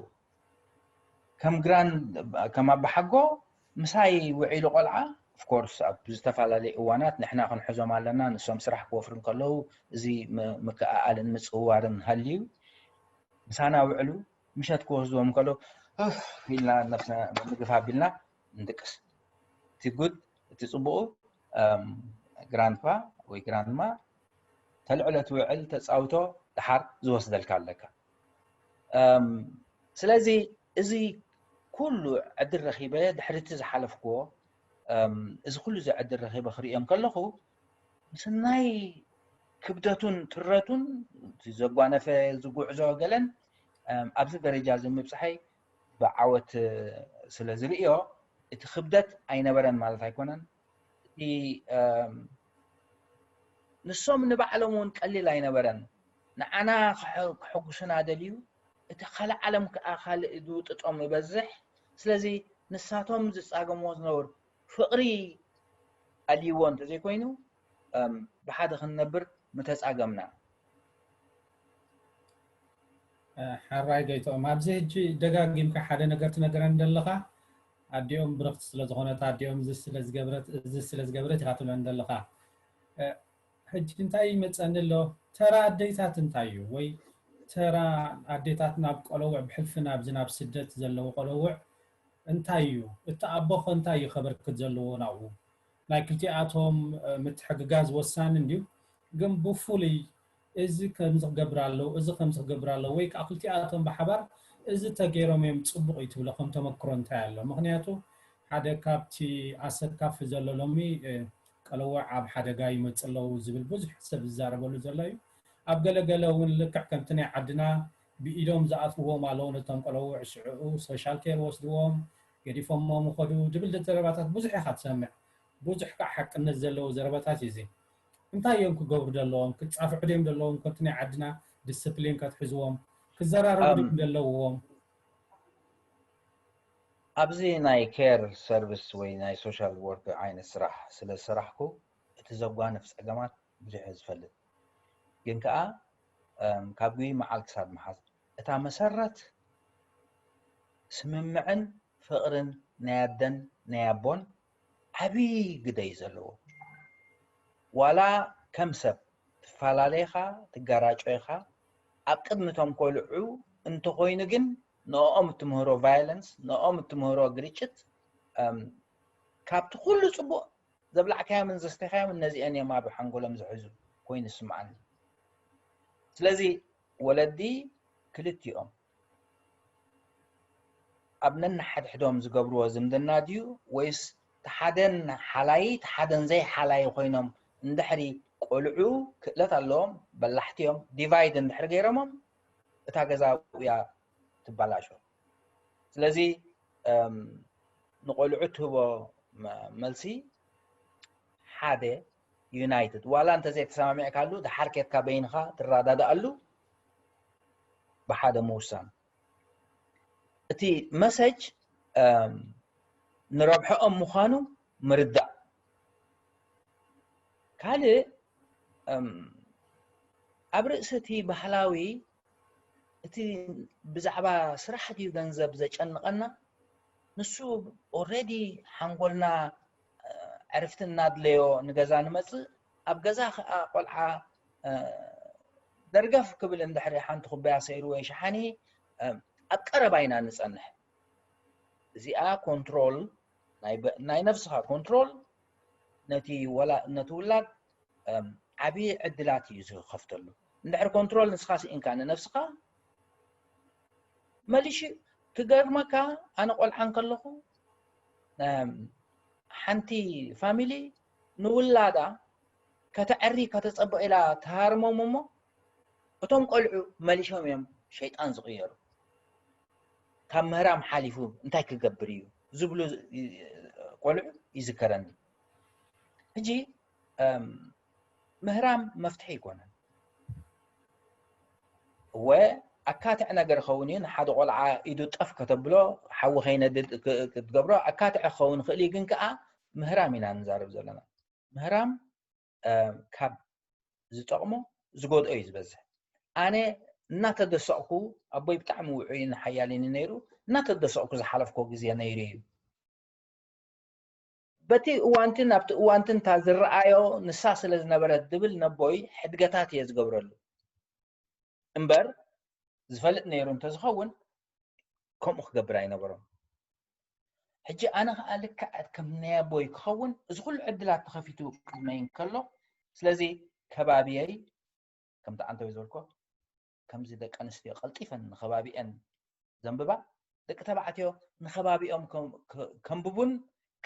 ከም ግራን ከም ኣባሓጎ ምሳይ ውዒሉ ቆልዓ ኦፍኮርስ ኣብ ዝተፈላለዩ እዋናት ንሕና ክንሕዞም ኣለና። ንሶም ስራሕ ክወፍሩ እንከለዉ እዚ ምክእኣልን ምፅውዋርን ሃልዩ ምሳና ውዕሉ ምሸት ክወስድዎም ከሎ ኢልና ነብስና ምግፍ ኣቢልና ንድቅስ። እቲ ጉድ እቲ ፅቡቁ ግራንድፓ ወይ ግራንድማ ተልዕሎ ትውዕል ተፃውቶ ድሓር ዝወስደልካ ኣለካ። ስለዚ እዚ ኩሉ ዕድል ረኪበ ድሕሪቲ ዝሓለፍክዎ እዚ ኩሉ እዚ ዕድል ረኪበ ክርእዮም ከለኩ ምስናይ ክብደቱን ጥረቱን ዘጓነፈ ዝጉዕዞ ገለን ኣብዚ ደረጃ እዚ ምብፅሐይ ብዓወት ስለ ዝርእዮ እቲ ክብደት ኣይነበረን ማለት ኣይኮነን። እቲ ንሶም ንባዕሎም እውን ቀሊል ኣይነበረን። ንዓና ክሕጉሱና ደልዩ እቲ ካልእ ዓለም ከዓ ካልእ ዝውጥጦም ይበዝሕ። ስለዚ ንሳቶም ዝፃገምዎ ዝነብር ፍቕሪ ኣልይዎ እንተዘይኮይኑ ብሓደ ክንነብር ምተፃገምና። ሕራይ ገይትኦም፣ ኣብዚ ሕጂ ደጋጊምካ ሓደ ነገር ትነግረን ዘለኻ። ኣዲኦም ብርኽቲ ስለ ዝኾነት ኣዲኦም እዚ ስለ ዝገብረት እዚ ስለ ዝገብረት ኢኻ ትብለን ዘለኻ። ሕጂ እንታይ ይመፀኒ ኣሎ፣ ተራ ኣደይታት እንታይ እዩ? ወይ ተራ ኣዴታት ናብ ቆለውዕ ብሕልፊ ናብዚ ናብ ስደት ዘለዉ ቆለውዕ እንታይ እዩ? እቲ ኣቦ ኸ እንታይ እዩ ከበርክት ዘለዎ ናብኡ? ናይ ክልቲኣቶም ምትሕግጋዝ ወሳኒ እንድዩ፣ ግን ብፍሉይ እዚ ከምዚ ክገብር ኣለዎ፣ እዚ ከምዚ ክገብር ኣለዎ ወይ ከዓ ክልቲኣቶም ብሓባር እዚ ተገይሮም እዮም ፅቡቕ እዩ ትብሎ ከም ተመክሮ እንታይ ኣሎ? ምክንያቱ ሓደ ካብቲ ኣሰካፊ ዘሎ ሎሚ ቀለውዕ ኣብ ሓደጋ ይመፅእ ኣለዉ ዝብል ብዙሕ ሰብ ዝዛረበሉ ዘሎ እዩ። ኣብ ገለገለ እውን ልክዕ ከምቲ ናይ ዓድና ብኢዶም ዝኣትውዎም ኣለዉ ነቶም ቀለውዕ ሽዕኡ ሶሻል ኬር ወስድዎም ገዲፎሞም ይኸዱ ድብል ዘረባታት ብዙሕ ኢኻ ትሰምዕ። ብዙሕ ከዓ ሓቅነት ዘለዎ ዘረባታት እዩ እዚ። እንታይ እዮም ክገብሩ ዘለዎም? ክፃፍዑ ድዮም ዘለዎም? ከምቲ ናይ ዓድና ዲስፕሊን ከትሕዝዎም ክዘራረቡ ድዮም ዘለዎም? ኣብዚ ናይ ኬር ሰርቪስ ወይ ናይ ሶሻል ወርክ ዓይነት ስራሕ ስለ ዝሰራሕኩ እቲ ዘጓንፍ ፀገማት ብዙሕ እየ ዝፈልጥ። ግን ከዓ ካብ ጉይ መዓል ክሳብ መሓዝ እታ መሰረት ስምምዕን ፍቕርን ናይ ኣደን ናይ ኣቦን ዓብዪ ግደ እዩ ዘለዎ። ዋላ ከም ሰብ ትፈላለ ኢኻ ትጋራጮ ኢኻ ኣብ ቅድሚ እቶም ቆልዑ እንተኾይኑ ግን ንኦም እትምህሮ ቫዮለንስ ንኦም እትምህሮ ግርጭት ካብቲ ኩሉ ፅቡቕ ዘብላዕካዮምን ዘስተኻዮምን ነዚአን እዮም ኣብ ሓንጎሎም ዝሕዙ ኮይኑ ይስምዓኒ። ስለዚ ወለዲ ክልቲኦም ኣብ ነንሓድሕዶም ዝገብርዎ ዝምድና ድዩ ወይስ ተሓደን ሓላይ ተሓደን ዘይሓላይ ኮይኖም እንድሕሪ ቆልዑ ክእለት ኣለዎም በላሕቲ እዮም ዲቫይድ እንድሕሪ ገይሮሞም እታ ገዛ እያ ትበላሾ። ስለዚ ንቆልዑ ትህቦ መልሲ ሓደ ዩናይትድ ዋላ እንተዘይተሰማሚዕካሉ ድሓር ኬድካ በይንኻ ትረዳድኣሉ ብሓደ ምውሳን እቲ መሰጅ ንረብሐኦም ምዃኑ ምርዳእ ካልእ ኣብ ርእሲ እቲ ባህላዊ እቲ ብዛዕባ ስራሕ ድዩ ገንዘብ ዘጨንቐና፣ ንሱ ኦረዲ ሓንጎልና ዕርፍቲ እናድለዮ ንገዛ ንመፅእ። ኣብ ገዛ ከዓ ቆልዓ ደርገፍ ክብል እንድሕሪ ሓንቲ ኩባያ ሰይሩ ወይ ሸሓኒ ኣብ ቀረባ ኢና ንፀንሕ። እዚኣ ኮንትሮል ናይ ነፍስኻ ኮንትሮል ነቲ ውላድ ዓብዪ ዕድላት እዩ ዝኸፍተሉ። እንድሕር ኮንትሮል ንስኻ ስኢንካ ንነፍስኻ መሊሹ ክገርመካ ኣነ ቆልዓ እንከለኹ ሓንቲ ፋሚሊ ንውላዳ ከተዕሪ ከተፀብቕ ኢላ ተሃርሞም እሞ እቶም ቆልዑ መሊሾም እዮም ሸይጣን ዝቕየሩ። ካብ ምህራም ሓሊፉ እንታይ ክገብር እዩ ዝብሉ ቆልዑ ይዝከረኒ። ሕጂ ምህራም መፍትሒ ኣይኮነን። እወ ኣካትዕ ነገር ኸውን እዩ። ንሓደ ቆልዓ ኢዱ ጠፍ ከተብሎ ሓዊ ከይነድድ ክትገብሮ ኣካትዕ ክኸውን ይኽእል እዩ። ግን ከዓ ምህራም ኢና ንዛረብ ዘለና። ምህራም ካብ ዝጠቕሞ ዝጎድኦ እዩ ዝበዝሕ። ኣነ እናተደሰቕኩ ኣቦይ ብጣዕሚ ውዑይን ሓያልን እዩ ነይሩ። እናተደሰቕኩ ዝሓለፍኮ ግዜ ነይሩ እዩ። በቲ እዋንትን ኣብቲ እዋንትን እታ ዝረኣዮ ንሳ ስለ ዝነበረት ድብል ነቦይ ሕድገታት እየ ዝገብረሉ እምበር ዝፈልጥ ነይሩ እንተዝኸውን ከምኡ ክገብር ኣይነበሮም። ሕጂ ኣነ ከዓ ልክዕ ከም ናይ ኣቦይ ክኸውን እዚ ኩሉ ዕድላት ተኸፊቱ ቅድመይ እንከሎ ስለዚ ከባቢየይ ከምቲ ኣንተወይ ዝበልኮ ከምዚ ደቂ ኣንስትዮ ቀልጢፈን ንከባቢአን ዘንብባ ደቂ ተባዕትዮ ንከባቢኦም ከንብቡን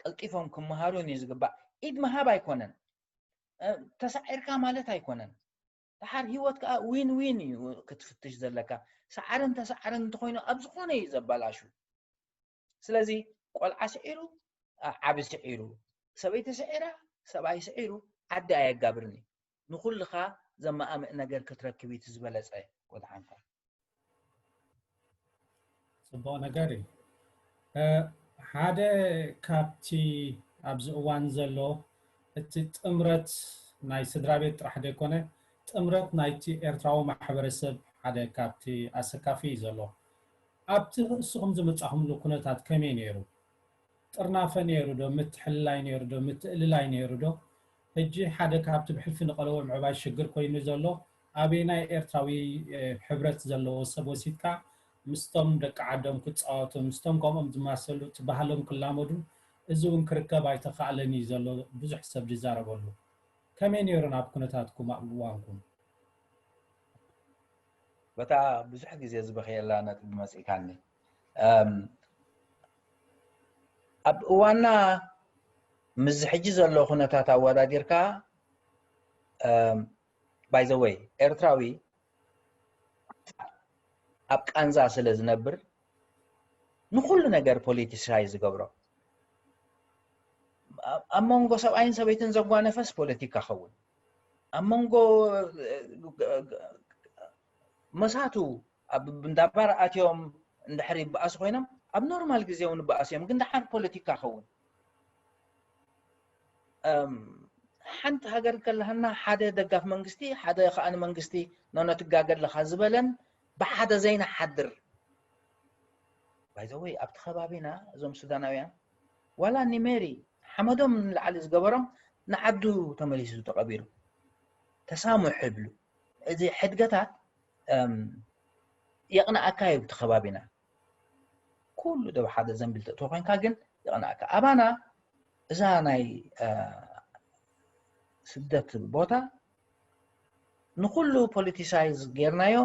ቀልጢፎም ክመሃሩን እዩ ዝግባእ። ኢድ ምሃብ ኣይኮነን፣ ተሳዒርካ ማለት ኣይኮነን። ደሓር ህይወት ከዓ ዊን ዊን እዩ ክትፍትሽ ዘለካ። ሰዓርን ተሰዓርን እንተኮይኑ ኣብ ዝኾነ እዩ ዘባላሹ። ስለዚ ቆልዓ ስዒሩ ዓቢ ስዒሩ፣ ሰበይቲ ስዒራ ሰብኣይ ስዒሩ ዓዲ ኣየጋብርን እዩ። ንኩልኻ ዘመኣምእ ነገር ክትረክብ እዩ ዝበለፀ ወድሓንካ። ፅቡቕ ነገር እዩ። ሓደ ካብቲ ኣብዚ እዋን ዘሎ እቲ ጥምረት ናይ ስድራ ቤት ጥራሕ ዘይኮነ ጥምረት ናይቲ ኤርትራዊ ማሕበረሰብ ሓደ ካብቲ ኣሰካፊ እዩ ዘሎ። ኣብቲ ንስኹም ዝመጻኹምሉ ኩነታት ከመይ ነይሩ? ጥርናፈ ነይሩ ዶ? ምትሕልላይ ነይሩ ዶ? ምትእልላይ ነይሩ ዶ? ሕጂ ሓደ ካብቲ ብሕልፊ ንቐለቦ ምዕባይ ሽግር ኮይኑ ዘሎ ኣበየናይ ኤርትራዊ ሕብረት ዘለዎ ሰብ ወሲድካ ምስቶም ደቂ ዓዶም ክጻወቱ ምስቶም ከምኦም ዝማሰሉ እቲ ባህሎም ክላመዱ እዚ እውን ክርከብ ኣይተኻእለን እዩ ዘሎ ብዙሕ ሰብ ዝዛረበሉ። ከመይ ነይሩ ናብ ኩነታትኩም ኣብ እዋንኩም? በታ ብዙሕ ግዜ ዝበኸየላ ነጥቢ መፂእካኒ። ኣብ እዋና ምስ ሕጂ ዘሎ ኩነታት ኣወዳዲርካ ባይዘወይ ኤርትራዊ ኣብ ቃንዛ ስለ ዝነብር ንኩሉ ነገር ፖለቲሳይ ዝገብሮ ኣብ መንጎ ሰብኣይን ሰበይትን ዘጓነፈስ ፖለቲካ ኸውን ኣብ መንጎ መሳቱ ኣብ እንዳባር ኣትዮም እንድሕር ይበኣሱ ኮይኖም ኣብ ኖርማል ግዜ እውን ይበኣሱ እዮም ግን ደሓር ፖለቲካ ኸውን ሓንቲ ሃገር ከለሃና ሓደ ደጋፍ መንግስቲ ሓደ ከኣ መንግስቲ ኖኖ ትጋገ ኣለኻ ዝበለን ብሓደ ዘይንሓድር ባይዘወይ ኣብቲ ከባቢና እዞም ሱዳናውያን ዋላ ኒሜሪ ሓመዶም ንላዕሊ ዝገበሮም ንዓዱ ተመሊሱ ተቐቢሩ ተሳሙሕ ይብሉ እዚ ሕድገታት የቕንኣካ እዩ እቲ ከባቢና ኩሉ ደብ ሓደ ዘንቢል ተእትዎ ኮይንካ ግን የቕንኣካ ኣባና እዛ ናይ ስደት ቦታ ንኩሉ ፖለቲሳይዝ ጌርናዮ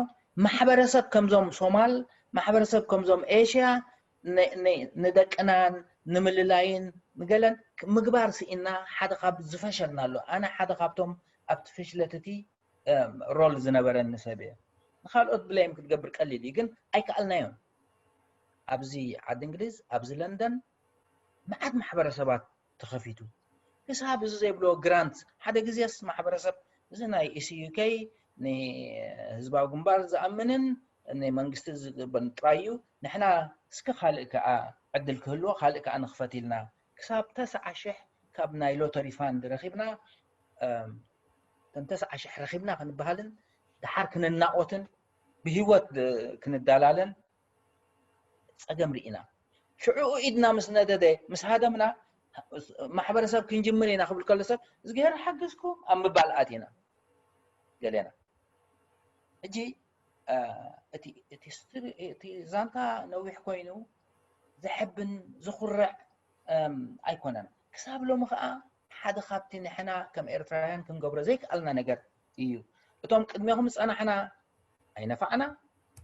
ማሕበረሰብ ከምዞም ሶማል ማሕበረሰብ ከምዞም ኤሽያ ንደቅናን ንምልላይን ንገለን ምግባር ስኢና ሓደ ካብ ዝፈሸልና ኣሎ ኣነ ሓደ ካብቶም ኣብቲ ፍሽለት እቲ ሮል ዝነበረኒ ሰብ እየ ንካልኦት ብለይም ክትገብር ቀሊል እዩ ግን ኣይከኣልናዮም ኣብዚ ዓዲ እንግሊዝ ኣብዚ ለንደን መዓት ማሕበረሰባት ተኸፊቱ ክሳብ እዚ ዘይብሎ ግራንት ሓደ ግዜስ ማሕበረሰብ እዚ ናይ ኢሲዩከይ ንህዝባዊ ግንባር ዝኣምንን ንመንግስቲ ዝግበን ጥራይ እዩ ንሕና እስከ ካልእ ከዓ ዕድል ክህልዎ ካልእ ከዓ ንኽፈት ኢልና ክሳብ ተስዓ ሽሕ ካብ ናይ ሎተሪ ፋንድ ረኺብና እም፣ ከም ተስዓ ሽሕ ረኺብና ክንበሃልን ድሓር ክንናቖትን ብህይወት ድ-፣ ክንዳላለን ጸገም ርኢና። ሽዑኡ ኢድና ምስ ነደደ፣ ምስ ሃደምና፣ ማሕበረሰብ ክንጅምር ኢና ክብል ከሎ ሰብ፣ "እዝግሄር ሓግዝኩም" ኣብ ምባል ኣቲና ገሌና። ሕጂ፣ እ፣ እቲ፣ እቲ ስትሪ-፣ እቲ ዛንታ ነዊሕ ኮይኑ ዘሕብን ዝኹርዕ፣ እም፣ ኣይኮነን። ክሳብ ሎሚ ኸኣ ሓደ ካብቲ ንሕና ከም ኤርትራውያን ክንገብሮ ዘይከኣልና ነገር እዩ። እቶም ቅድሜኹም ዝጸናሕና ኣይነፋዕና፣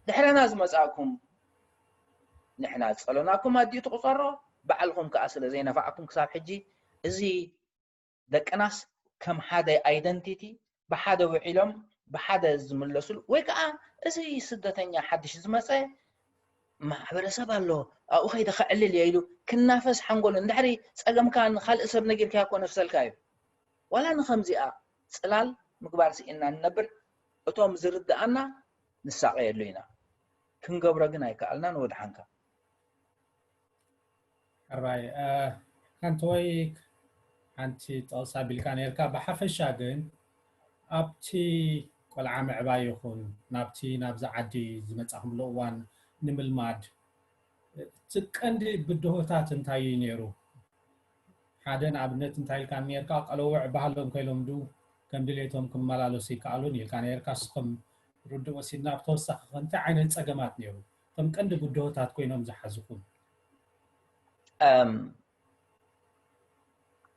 ድሕረና ዝመጻእኩም ንሕና ዝጸለናኩም ኣዲኡ ትቑጸሮ፣ ባዕልኹም ከኣ ስለ ዘይነፋዕኩም ክሳብ ሕጂ እዚ ደቅናስ ከም ሓደ ኣይደንቲቲ ብሓደ ውዒሎም ብሓደ ዝምለስሉ፣ ወይ ከኣ እዚ ስደተኛ ሓድሽ ዝመጸ ማሕበረሰብ ኣሎ፣ ኣብኡ ከይደ ከዕልል እየ ኢሉ ክናፈስ ሓንጎሉ፣ እንድሕሪ ጸገምካ ንኻልእ ሰብ ነጊርካዮ እኮ ነፍሰልካ እዩ። ዋላ ንኸምዚኣ ጽላል ምግባር ስኢንና ንነብር፣ እቶም ዝርድኣና ንሳቐየሉ ኢና። ክንገብሮ ግን ኣይከኣልናን፣ ወድሓንካ። ሕራይ፣ እ፣ ሓንቲ ወይ ሓንቲ ጠቕሳ ቢልካ ነርካ። ብሓፈሻ ግን ኣብቲ ቆልዓ ምዕባይ ይኹን ናብቲ ናብዚ ዓዲ ዝመጻኹምሉ እዋን ንምልማድ እቲ ቀንዲ ብድሆታት እንታይ እዩ ነይሩ? ሓደ ንኣብነት እንታይ ኢልካ ነርካ፣ ቀለውዕ ባህሎም ከይለምዱ ከም ድሌቶም ክመላለሱ ይከኣሉን ኢልካ ነርካ። ንስኹም ርዱእ ወሲድና ብተወሳኺ ከ እንታይ ዓይነት ጸገማት ነይሩ? እቶም ቀንዲ ብድሆታት ኮይኖም ዝሓዝኹም? እም፣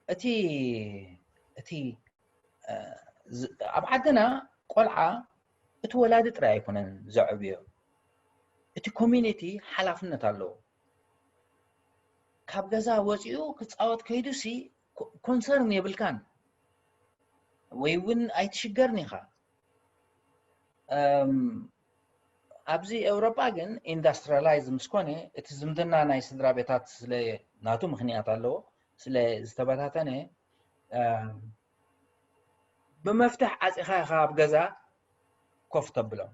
እቲ፣ እቲ፣ እ፣ ዝ-፣ ኣብ ዓድና ቆልዓ እቲ ወላዲ ጥራይ ኣይኮነን ዘዕብዮ። እቲ ኮሚኒቲ ሓላፍነት ኣለዎ። ካብ ገዛ ወጺኡ ክጻወት ከይዱሲ ኮ-፣ ኮንሰርን የብልካን። ወይ እውን ኣይትሽገርን ኢኻ። እም፣ ኣብዚ ኤውሮጳ ግን ኢንዳስትሪያላይዝ ምስ ኮነ፣ እቲ ዝምድና ናይ ስድራ ቤታት ስለ ናቱ ምኽንያት ኣለዎ፣ ስለ ዝተበታተነ፣ እም፣ ብመፍትሕ ዓጺኻ ኢኻ ኣብ ገዛ ኮፍ ተብሎም።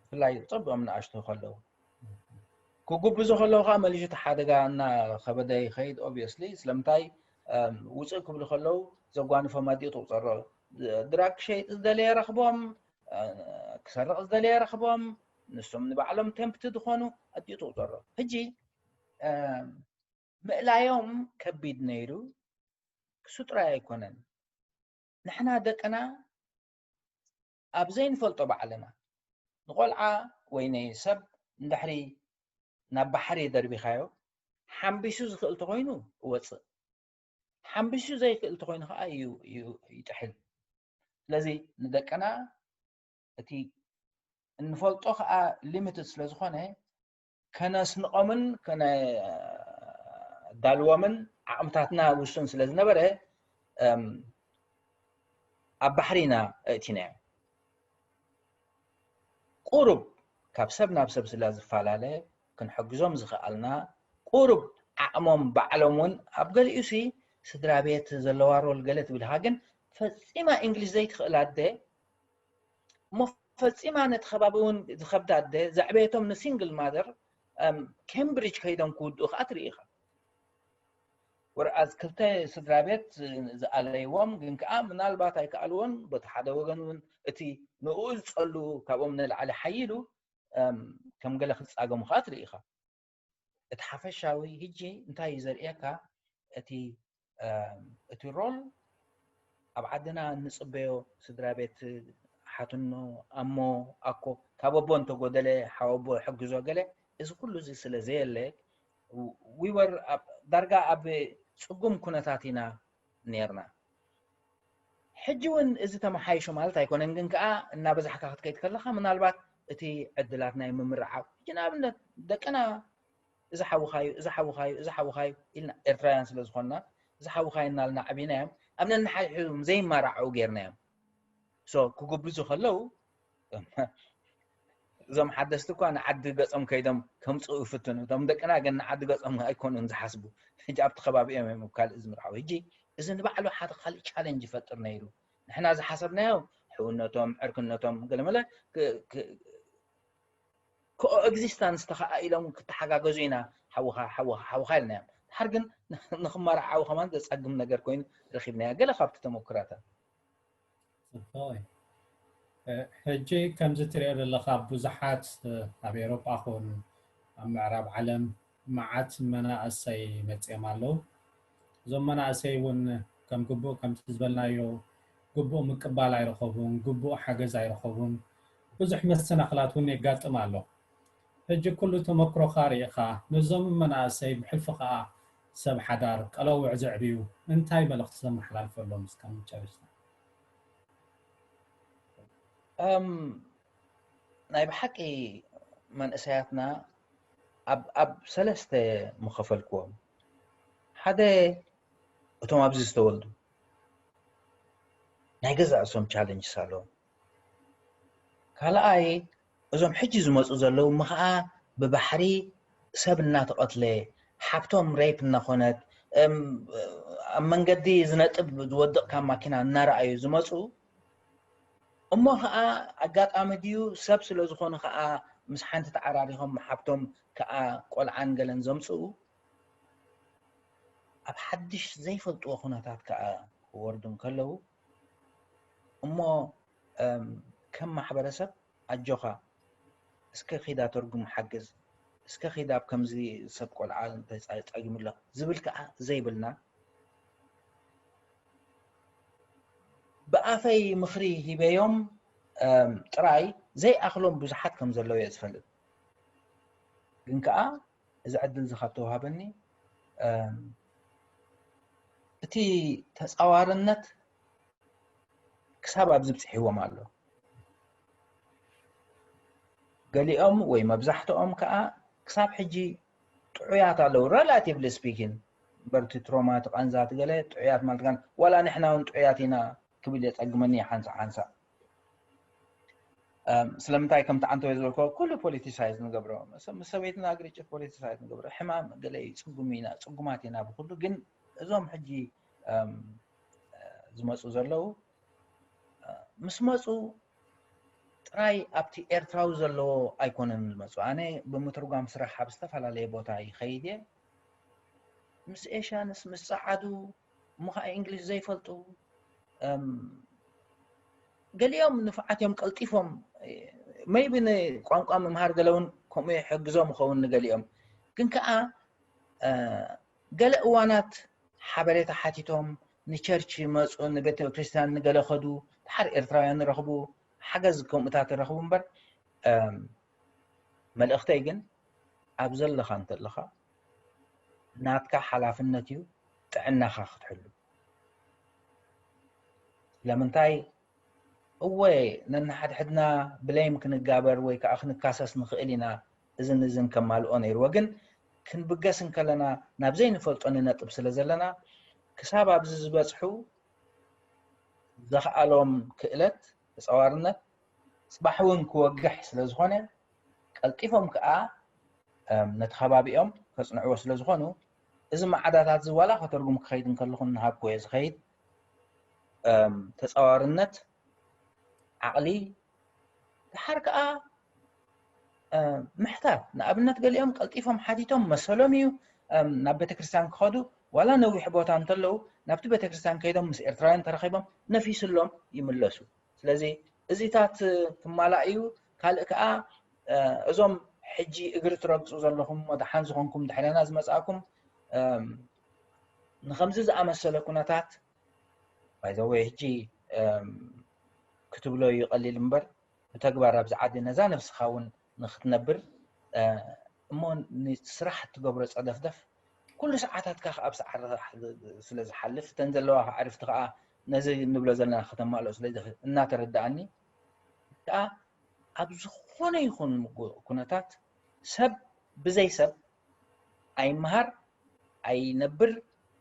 ብፍላይ ጸቢቖም ንኣሽቱ ከለዉ። ክጉብዙ ከለዉ ከኣ መሊሱ እቲ ሓደጋ እናኸበደ ይኸይድ፣ ኦብቪየስሊ። ስለምንታይ? እም፣ ውጽእ ክብሉ ከለዉ ዘጓንፎም ኣዲኡ ትቑጸሮ። ድራግ ክሸይጥ ዝደለየ ረኽቦም፣ እ፣ ክሰርቕ ዝደለየ ረኽቦም፣ ንሶም ንባዕሎም ቴምፕትድ ዝኾኑ ኣዲኡ ትቑጸሮ። ሕጂ፣ እም፣ ምእላዮም ከቢድ ነይሩ፣ ክሱ ጥራይ ኣይኮነን። ንሕና ደቅና ኣብ ዘይንፈልጦ ባዕልና ንቆልዓ ወይ ንሰብ እንድሕሪ ናብ ባሕሪ ደርቢኻዮ፣ ሓምቢሱ ዝኽእል ተኾይኑ እወጽእ፣ ሓምቢሱ ዘይክእል ተኾይኑ ኸዓ እዩ፣ እዩ ይጥሕል። ስለዚ ንደቅና እቲ እንፈልጦ ኸዓ ሊሚትድ ስለ ዝኾነ፣ ከነስንቖምን ከነዳልዎምን ዓቕምታትና ውሱን ስለ ዝነበረ፣ እም፣ ኣብ ባሕሪ ኢና ኣእቲናዮም። ቁሩብ ካብ ሰብ ናብ ሰብ ስለ ዝፈላለ፣ ክንሕግዞም ዝኸኣልና፣ ቁሩብ ዓቕሞም ባዕሎም እውን፣ ኣብ ገሊኡሲ ስድራ ቤት ዘለዋ ሮል ገለ ትብልካ፣ ግን ፈጺማ እንግሊሽ ዘይትኽእል ኣደ፣ እሞ ፈጺማ ነቲ ከባቢ እውን ዝኸብዳ ኣደ፣ ዘዕበየቶም ንሲንግል ማደር፣ እም፣ ኬምብሪጅ ከይዶም ክውድኡ ከኣ ትርኢ ኢኻ። ወርኣዝ ክልተ ስድራ ቤት ዝኣለይዎም፣ ግን ከኣ ምናልባት ኣይከኣልዎን፣ በቲ ሓደ ወገን እውን እቲ ንኡ ዝጸሉ ካብኦም ንላዕሊ ሓይሉ፣ እም፣ ከም ገለ ክጻገሙ ከኣ ትርኢ ኢኻ። እቲ ሓፈሻዊ ህጂ እንታይ እዩ ዘርእየካ? እቲ፣ እም፣ እቲ ሮል ኣብ ዓድና እንጽበዮ ስድራ ቤት ሓትኖ፣ ኣሞ፣ ኣኮ፣ ካብ ኣቦ እንተጎደለ ሓወቦ ሕግዞ ገለ፣ እዚ ኩሉ እዚ ስለ ዘየለ፣ ዊ ወር ኣብ፣ ዳርጋ ኣብ ጽጉም ኩነታት ኢና ኔርና። ሕጂ እውን እዚ ተመሓይሹ ማለት ኣይኮነን፣ ግን ከኣ እናበዛሕካ ክትከይድ ከለኻ ምናልባት እቲ ዕድላት ናይ ምምርዓው፣ ሕጂ ንኣብነት ደቅና እዚ ሓውኻዩ፣ እዚ ሓውኻዩ፣ እዚ ሓውኻዩ ኢልና ኤርትራውያን ስለ ዝኾንና፣ እዚ ሓውኻዩ እናልና ዓቢናዮም፣ ኣብ ነንሓድሕዶም ዘይማራዓው ጌርናዮም። ሶ ክጉብዙ ከለዉ፣ እዞም ሓደስቲ እኳ ንዓዲ ገጾም ከይዶም ከምጽኡ ይፍትኑ። እቶም ደቅና ግን ንዓዲ ገጾም ኣይኮኑን ዝሓስቡ። ሕጂ ኣብቲ ከባቢኦም እዮም ኣብ ካልእ ዝምርዓው። ሕጂ እዚ ንባዕሉ ሓደ ካልእ ቻለንጅ ይፈጥር ነይሩ። ንሕና ዝሓሰብናዮ ሕውነቶም፣ ዕርክነቶም፣ ገለመለ ክ-፣ ክ-፣ ኮ-ኤግዚስታንስ ተኸኣኢሎም ክተሓጋገዙ ኢና፣ ሓውኻ፣ ሓውኻ፣ ሓውኻ ኢልናዮም። ድሓር ግን ንኽመርዓዊ ከማን ዘጸግም ነገር ኮይኑ ረኺብናዮ፣ ገለ ካብቲ ተመኩራታት። ሕጂ ከምዚ ትሪኦ ዘለኻ ብዙሓት ኣብ ኤውሮጳ ኹን ኣብ ምዕራብ ዓለም መዓት መናእሰይ መፅኦም ኣለዉ። እዞም መናእሰይ እውን ከም ግቡእ ከምቲ ዝበልናዮ ግቡእ ምቅባል ኣይረኸቡን፣ ግቡእ ሓገዝ ኣይረኸቡን። ብዙሕ መሰናኽላት እውን የጋጥም ኣሎ። ሕጂ ኩሉ ተመክሮኻ ርኢኻ ነዞም መናእሰይ ብሕልፊ ከዓ ሰብ ሓዳር ቀለውዕ ዘዕብዩ እንታይ መልእኽቲ ዘመሓላልፈሎም እስካብ መጨረሽታ? እም፣ ናይ ብሓቂ መንእሰያትና ኣብ ኣብ ሰለስተ ምኸፈልክዎም። ሓደ እቶም ኣብዚ ዝተወልዱ ናይ ገዛእ ርእሶም ቻለንጅስ ኣለዎም። ካልኣይ እዞም ሕጂ ዝመፁ ዘለዉ እሞ ከዓ ብባሕሪ ሰብ እናተቐትለ ሓብቶም ሬፕ እናኾነት እም፣ ኣብ መንገዲ ዝነጥብ ዝወድቕ ካብ ማኪና እናረኣዩ ዝመፁ እሞ ከዓ ኣጋጣሚ ድዩ ሰብ ስለ ዝኾኑ ከዓ ምስ ሓንቲ ተዓራሪኾም ሓብቶም ከዓ ቆልዓን ገለን ዘምፅኡ ኣብ ሓድሽ ዘይፈልጥዎ ኩነታት ከዓ ክወርዱ እንከለዉ እሞ እም፣ ከም ማሕበረሰብ ኣጆኻ እስከ ኺዳ ተርጉም ሓግዝ እስከ ኺዳ ኣብ ከምዚ ሰብ ቆልዓ ጸጊሙሎ ዝብል ከዓ ዘይብልና ብኣፈይ ምኽሪ ሂበዮም እም፣ ጥራይ ዘይኣኽሎም ብዙሓት ከም ዘለዉ እየ ዝፈልጥ። ግን ከዓ እዚ ዕድል እዚ ካብ ተዋሃበኒ እም፣ እቲ ተፃዋርነት ክሳብ ኣብዚ ብፅሒዎም ኣሎ። ገሊኦም ወይ መብዛሕትኦም ከዓ ክሳብ ሕጂ ጥዑያት ኣለዉ፣ relatively speaking፣ በርቲ ትሮማ ትቃንዛት ገለ ጥዑያት ማለት ግን ዋላ ንሕና እውን ጥዑያት ኢና ክብል የፀግመኒ ሓንሳ ሓንሳ። እም፣ ስለምንታይ ከምቲ ዓንተወይ ዝበልኮ ኩሉ ፖለቲሳይዝ ንገብሮ፣ ምስ ምስ ሰበይትና ግርጭት ፖለቲሳይዝ ንገብሮ፣ ሕማም ገለ እዩ፣ ፅጉም ኢና፣ ፅጉማት ኢና ብኩሉ። ግን እዞም ሕጂ እም፣ ዝመፁ ዘለዉ ምስ መፁ ጥራይ ኣብቲ ኤርትራዊ ዘለዎ ኣይኮነን ዝመፁ። ኣነ ብምትርጓም ስራሕ ኣብ ዝተፈላለየ ቦታ ይኸይድ እየ። ምስ ኤሽያንስ ምስ ፀዓዱ እሞ ከዓ እንግሊሽ ዘይፈልጡ እም፣ ገሊኦም ንፉዓት እዮም ቀልጢፎም maybe ንቋንቋ ምምሃር ገለ እውን ከምኡ ይሕግዞም ይኸውን ንገሊኦም ግን ከዓ እ፣ ገለ እዋናት ሓበሬታ ሓቲቶም ንቸርች ይመፁ ንቤተ ክርስቲያን ንገለ ከዱ ድሓር ኤርትራውያን ንረኽቡ ሓገዝ ከምኡታት ይረኽቡ እምበር እም፣ መልእኽተይ ግን ኣብ ዘለኻ እንተለኻ ናትካ ሓላፍነት እዩ ጥዕናኻ ክትሕሉ። ስለምንታይ እወ ነንሓድሕድና ብሌም ክንጋበር ወይ ከዓ ክንካሰስ ንኽእል ኢና። እዝን እዝን ከማልኦ ነይርዎ ግን ክንብገስ እንከለና ናብ ዘይንፈልጦ ንነጥብ ስለ ዘለና ክሳብ ኣብዚ ዝበፅሑ ዘኽኣሎም ክእለት ተፃዋርነት ፅባሕ እውን ክወግሕ ስለ ዝኾነ ቀልጢፎም ከዓ ነቲ ከባቢኦም ከፅንዕዎ ስለ ዝኾኑ እዚ መዓዳታት እዚ ዋላ ከተርጉም ክኸይድ እንከለኹ እናሃብኩ እየ ዝኸይድ። ተፃዋርነት ዓቕሊ ድሓር ከዓ ምሕታት ንኣብነት ገሊኦም ቀልጢፎም ሓቲቶም መሰሎም እዩ ናብ ቤተክርስትያን ክኸዱ ዋላ ነዊሕ ቦታ እንተለዉ ናብቲ ቤተክርስትያን ከይዶም ምስ ኤርትራውያን ተረኺቦም ነፊስሎም ይምለሱ። ስለዚ እዚታት ክማላእ እዩ። ካልእ ከዓ እዞም ሕጂ እግሪ ትረግፁ ዘለኹም ደሓን ዝኾንኩም ድሕረና ዝመፃእኩም ንከምዚ ዝኣመሰለ ኩነታት ባይዘወይ ሕጂ ክትብሎ እዩ ቀሊል እምበር ብተግባር ኣብዚ ዓዲ ነዛ ነብስኻ እውን ንክትነብር እሞ ንስራሕ እትገብሮ ፀደፍደፍ ኩሉ ሰዓታትካ ኣብ ሰዓት ስለ ዝሓልፍ እተን ዘለዋ ኣዕርፍቲ ከዓ ነዚ ንብሎ ዘለና ከተማልኦ ስለ እናተረዳኣኒ ከዓ ኣብ ዝኾነ ይኹን ኩነታት ሰብ ብዘይ ሰብ ኣይመሃር ኣይነብር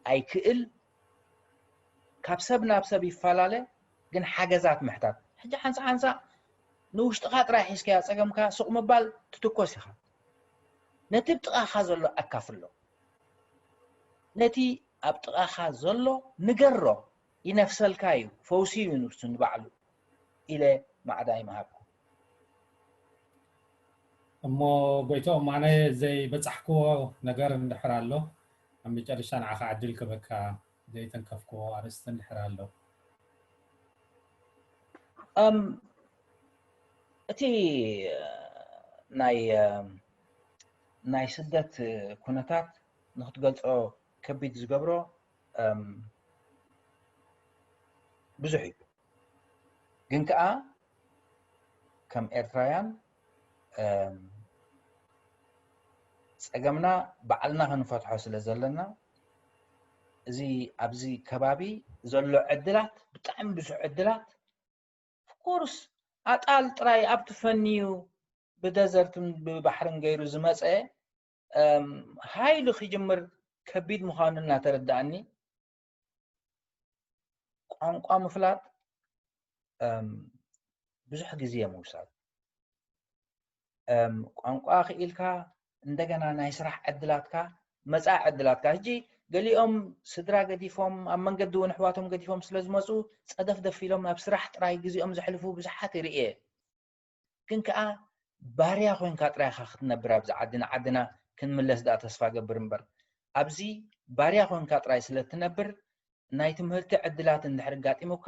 ኣይክእል ካብ ሰብ ናብ ሰብ ይፈላለ ግን ሓገዛት ምሕታት ሕጂ ሓንሳ ሓንሳ ንውሽጥኻ ጥራይ ሒዝካያ ፀገምካ ሱቕ ምባል ትትኮስ ኢኻ ነቲ ብጥቓኻ ዘሎ ኣካፍሎ ነቲ ኣብ ጥቓኻ ዘሎ ንገሮ ይነፍሰልካ እዩ ፈውሲ እዩ ንሱ ንባዕሉ ኢለ ማዕዳ ይምሃብኩ እሞ ጎይቶም ኣነ ዘይበፃሕክዎ ነገር እንድሕር ኣሎ ኣብ መጨረሻ ንዓኻ ዕድል ክበካ ዘይተንከፍክዎ ኣርእስቲ እንድሕር ኣሎ። እም፣ እቲ ናይ እም፣ ናይ ስደት ኩነታት ንክትገልጾ ከቢድ ዝገብሮ እም፣ ብዙሕ እዩ። ግን ከኣ ከም ኤርትራውያን እም፣ ጸገምና ባዕልና ክንፈትሖ ስለ ዘለና፣ እዚ ኣብዚ ከባቢ ዘሎ ዕድላት፣ ብጣዕሚ ብዙሕ ዕድላት፣ ኦፍኮርስ ኣጣል ጥራይ ኣብ ትፈንዩ ብደዘርትን ብባሕርን ገይሩ ዝመፀ እም፣ ሃይሉ ክጅምር ከቢድ ምዃኑ እናተረዳእኒ፣ ቋንቋ ምፍላጥ እም፣ ብዙሕ ግዜ ምውሳድ። እም፣ ቋንቋ ክኢልካ እንደገና ናይ ስራሕ ዕድላትካ፣ መጻኢ ዕድላትካ። ሕጂ ገሊኦም ስድራ ገዲፎም ኣብ መንገዲ እውን ኣሕዋቶም ገዲፎም ስለ ዝመፁ፣ ጸደፍደፍ ኢሎም ናብ ስራሕ ጥራይ ግዜኦም ዘሕልፉ ብዙሓት ይርእየ። ግን ከኣ ባርያ ኮይንካ ጥራይ ኢኻ ክትነብር ኣብዚ ዓዲ። ንዓድና ክንምለስ ደኣ ተስፋ ገብር እምበር፣ ኣብዚ ባርያ ኮይንካ ጥራይ ስለ እትነብር፣ ናይ ትምህርቲ ዕድላት እንድሕር ኣጋጢሙካ፣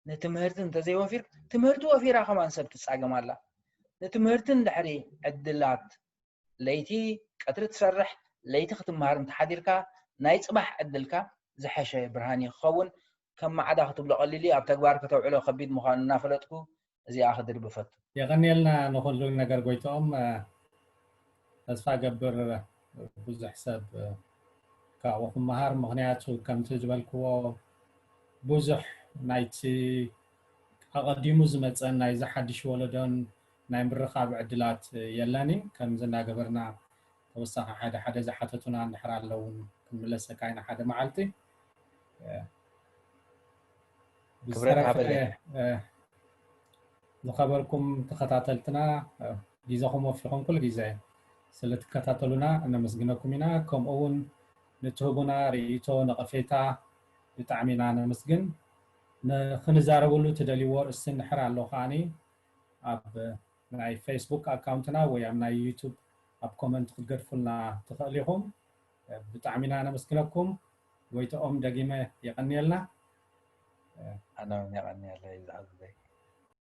ንትምህርቲ እንተዘይወፊር፣ ትምህርቲ ወፊራ ከማን ሰብ ትጻገም ኣላ። ንትምህርቲ እንድሕሪ ዕድላት፣ ለይቲ ቀትሪ ትሰርሕ፣ ለይቲ ክትመሃር እንተሓዲርካ፣ ናይ ጽባሕ ዕድልካ ዝሐሸ ብርሃን እዩ ክኸውን። ከም ማዕዳ ክትብሎ ቀሊል እዩ፣ ኣብ ተግባር ከተውዕሎ ከቢድ ምዃኑ እናፈለጥኩ፣ እዚኣ ክድርቢ ፈቱ። የቐንየልና ንኹሉ ነገር ጎይትኦም። ተስፋ ገብር ብዙሕ ሰብ ካብኡ ክመሃር፣ ምኽንያቱ ከምቲ ዝበልክዎ ብዙሕ ናይቲ ኣቐዲሙ ዝመጸን ናይዚ ሓድሽ ወለዶን ናይ ምርኻብ ዕድላት የለን እዩ። ከምዚ እናገበርና ተወሳኺ ሓደ ሓደ ዝሓተቱና እንድሕር ኣለውን ክንምለሰካ ኢና ሓደ መዓልቲ። ክብረት ሃበለይ። ዝኸበርኩም ተኸታተልትና፣ ግዜኹም ወፊኹም ኩሉ ግዜ ስለትከታተሉና እነመስግነኩም ኢና። ከምኡ እውን ንትህቡና ርእይቶ፣ ነቐፌታ ብጣዕሚ ኢና ነመስግን። ንክንዛረበሉ ትደልይዎ ርእሲ እንድሕር ኣሎ ከዓኒ ኣብ ናይ ፌስቡክ ኣካውንትና ወይ ኣብ ናይ ዩቱብ ኣብ ኮመንት ክትገድፉልና ትኽእል ኢኹም። ብጣዕሚ ኢና ነመስግነኩም። ጎይትኦም ደጊመ የቐንየልና። ኣነ እውን የቐንየለይ ዝሓግዘይ።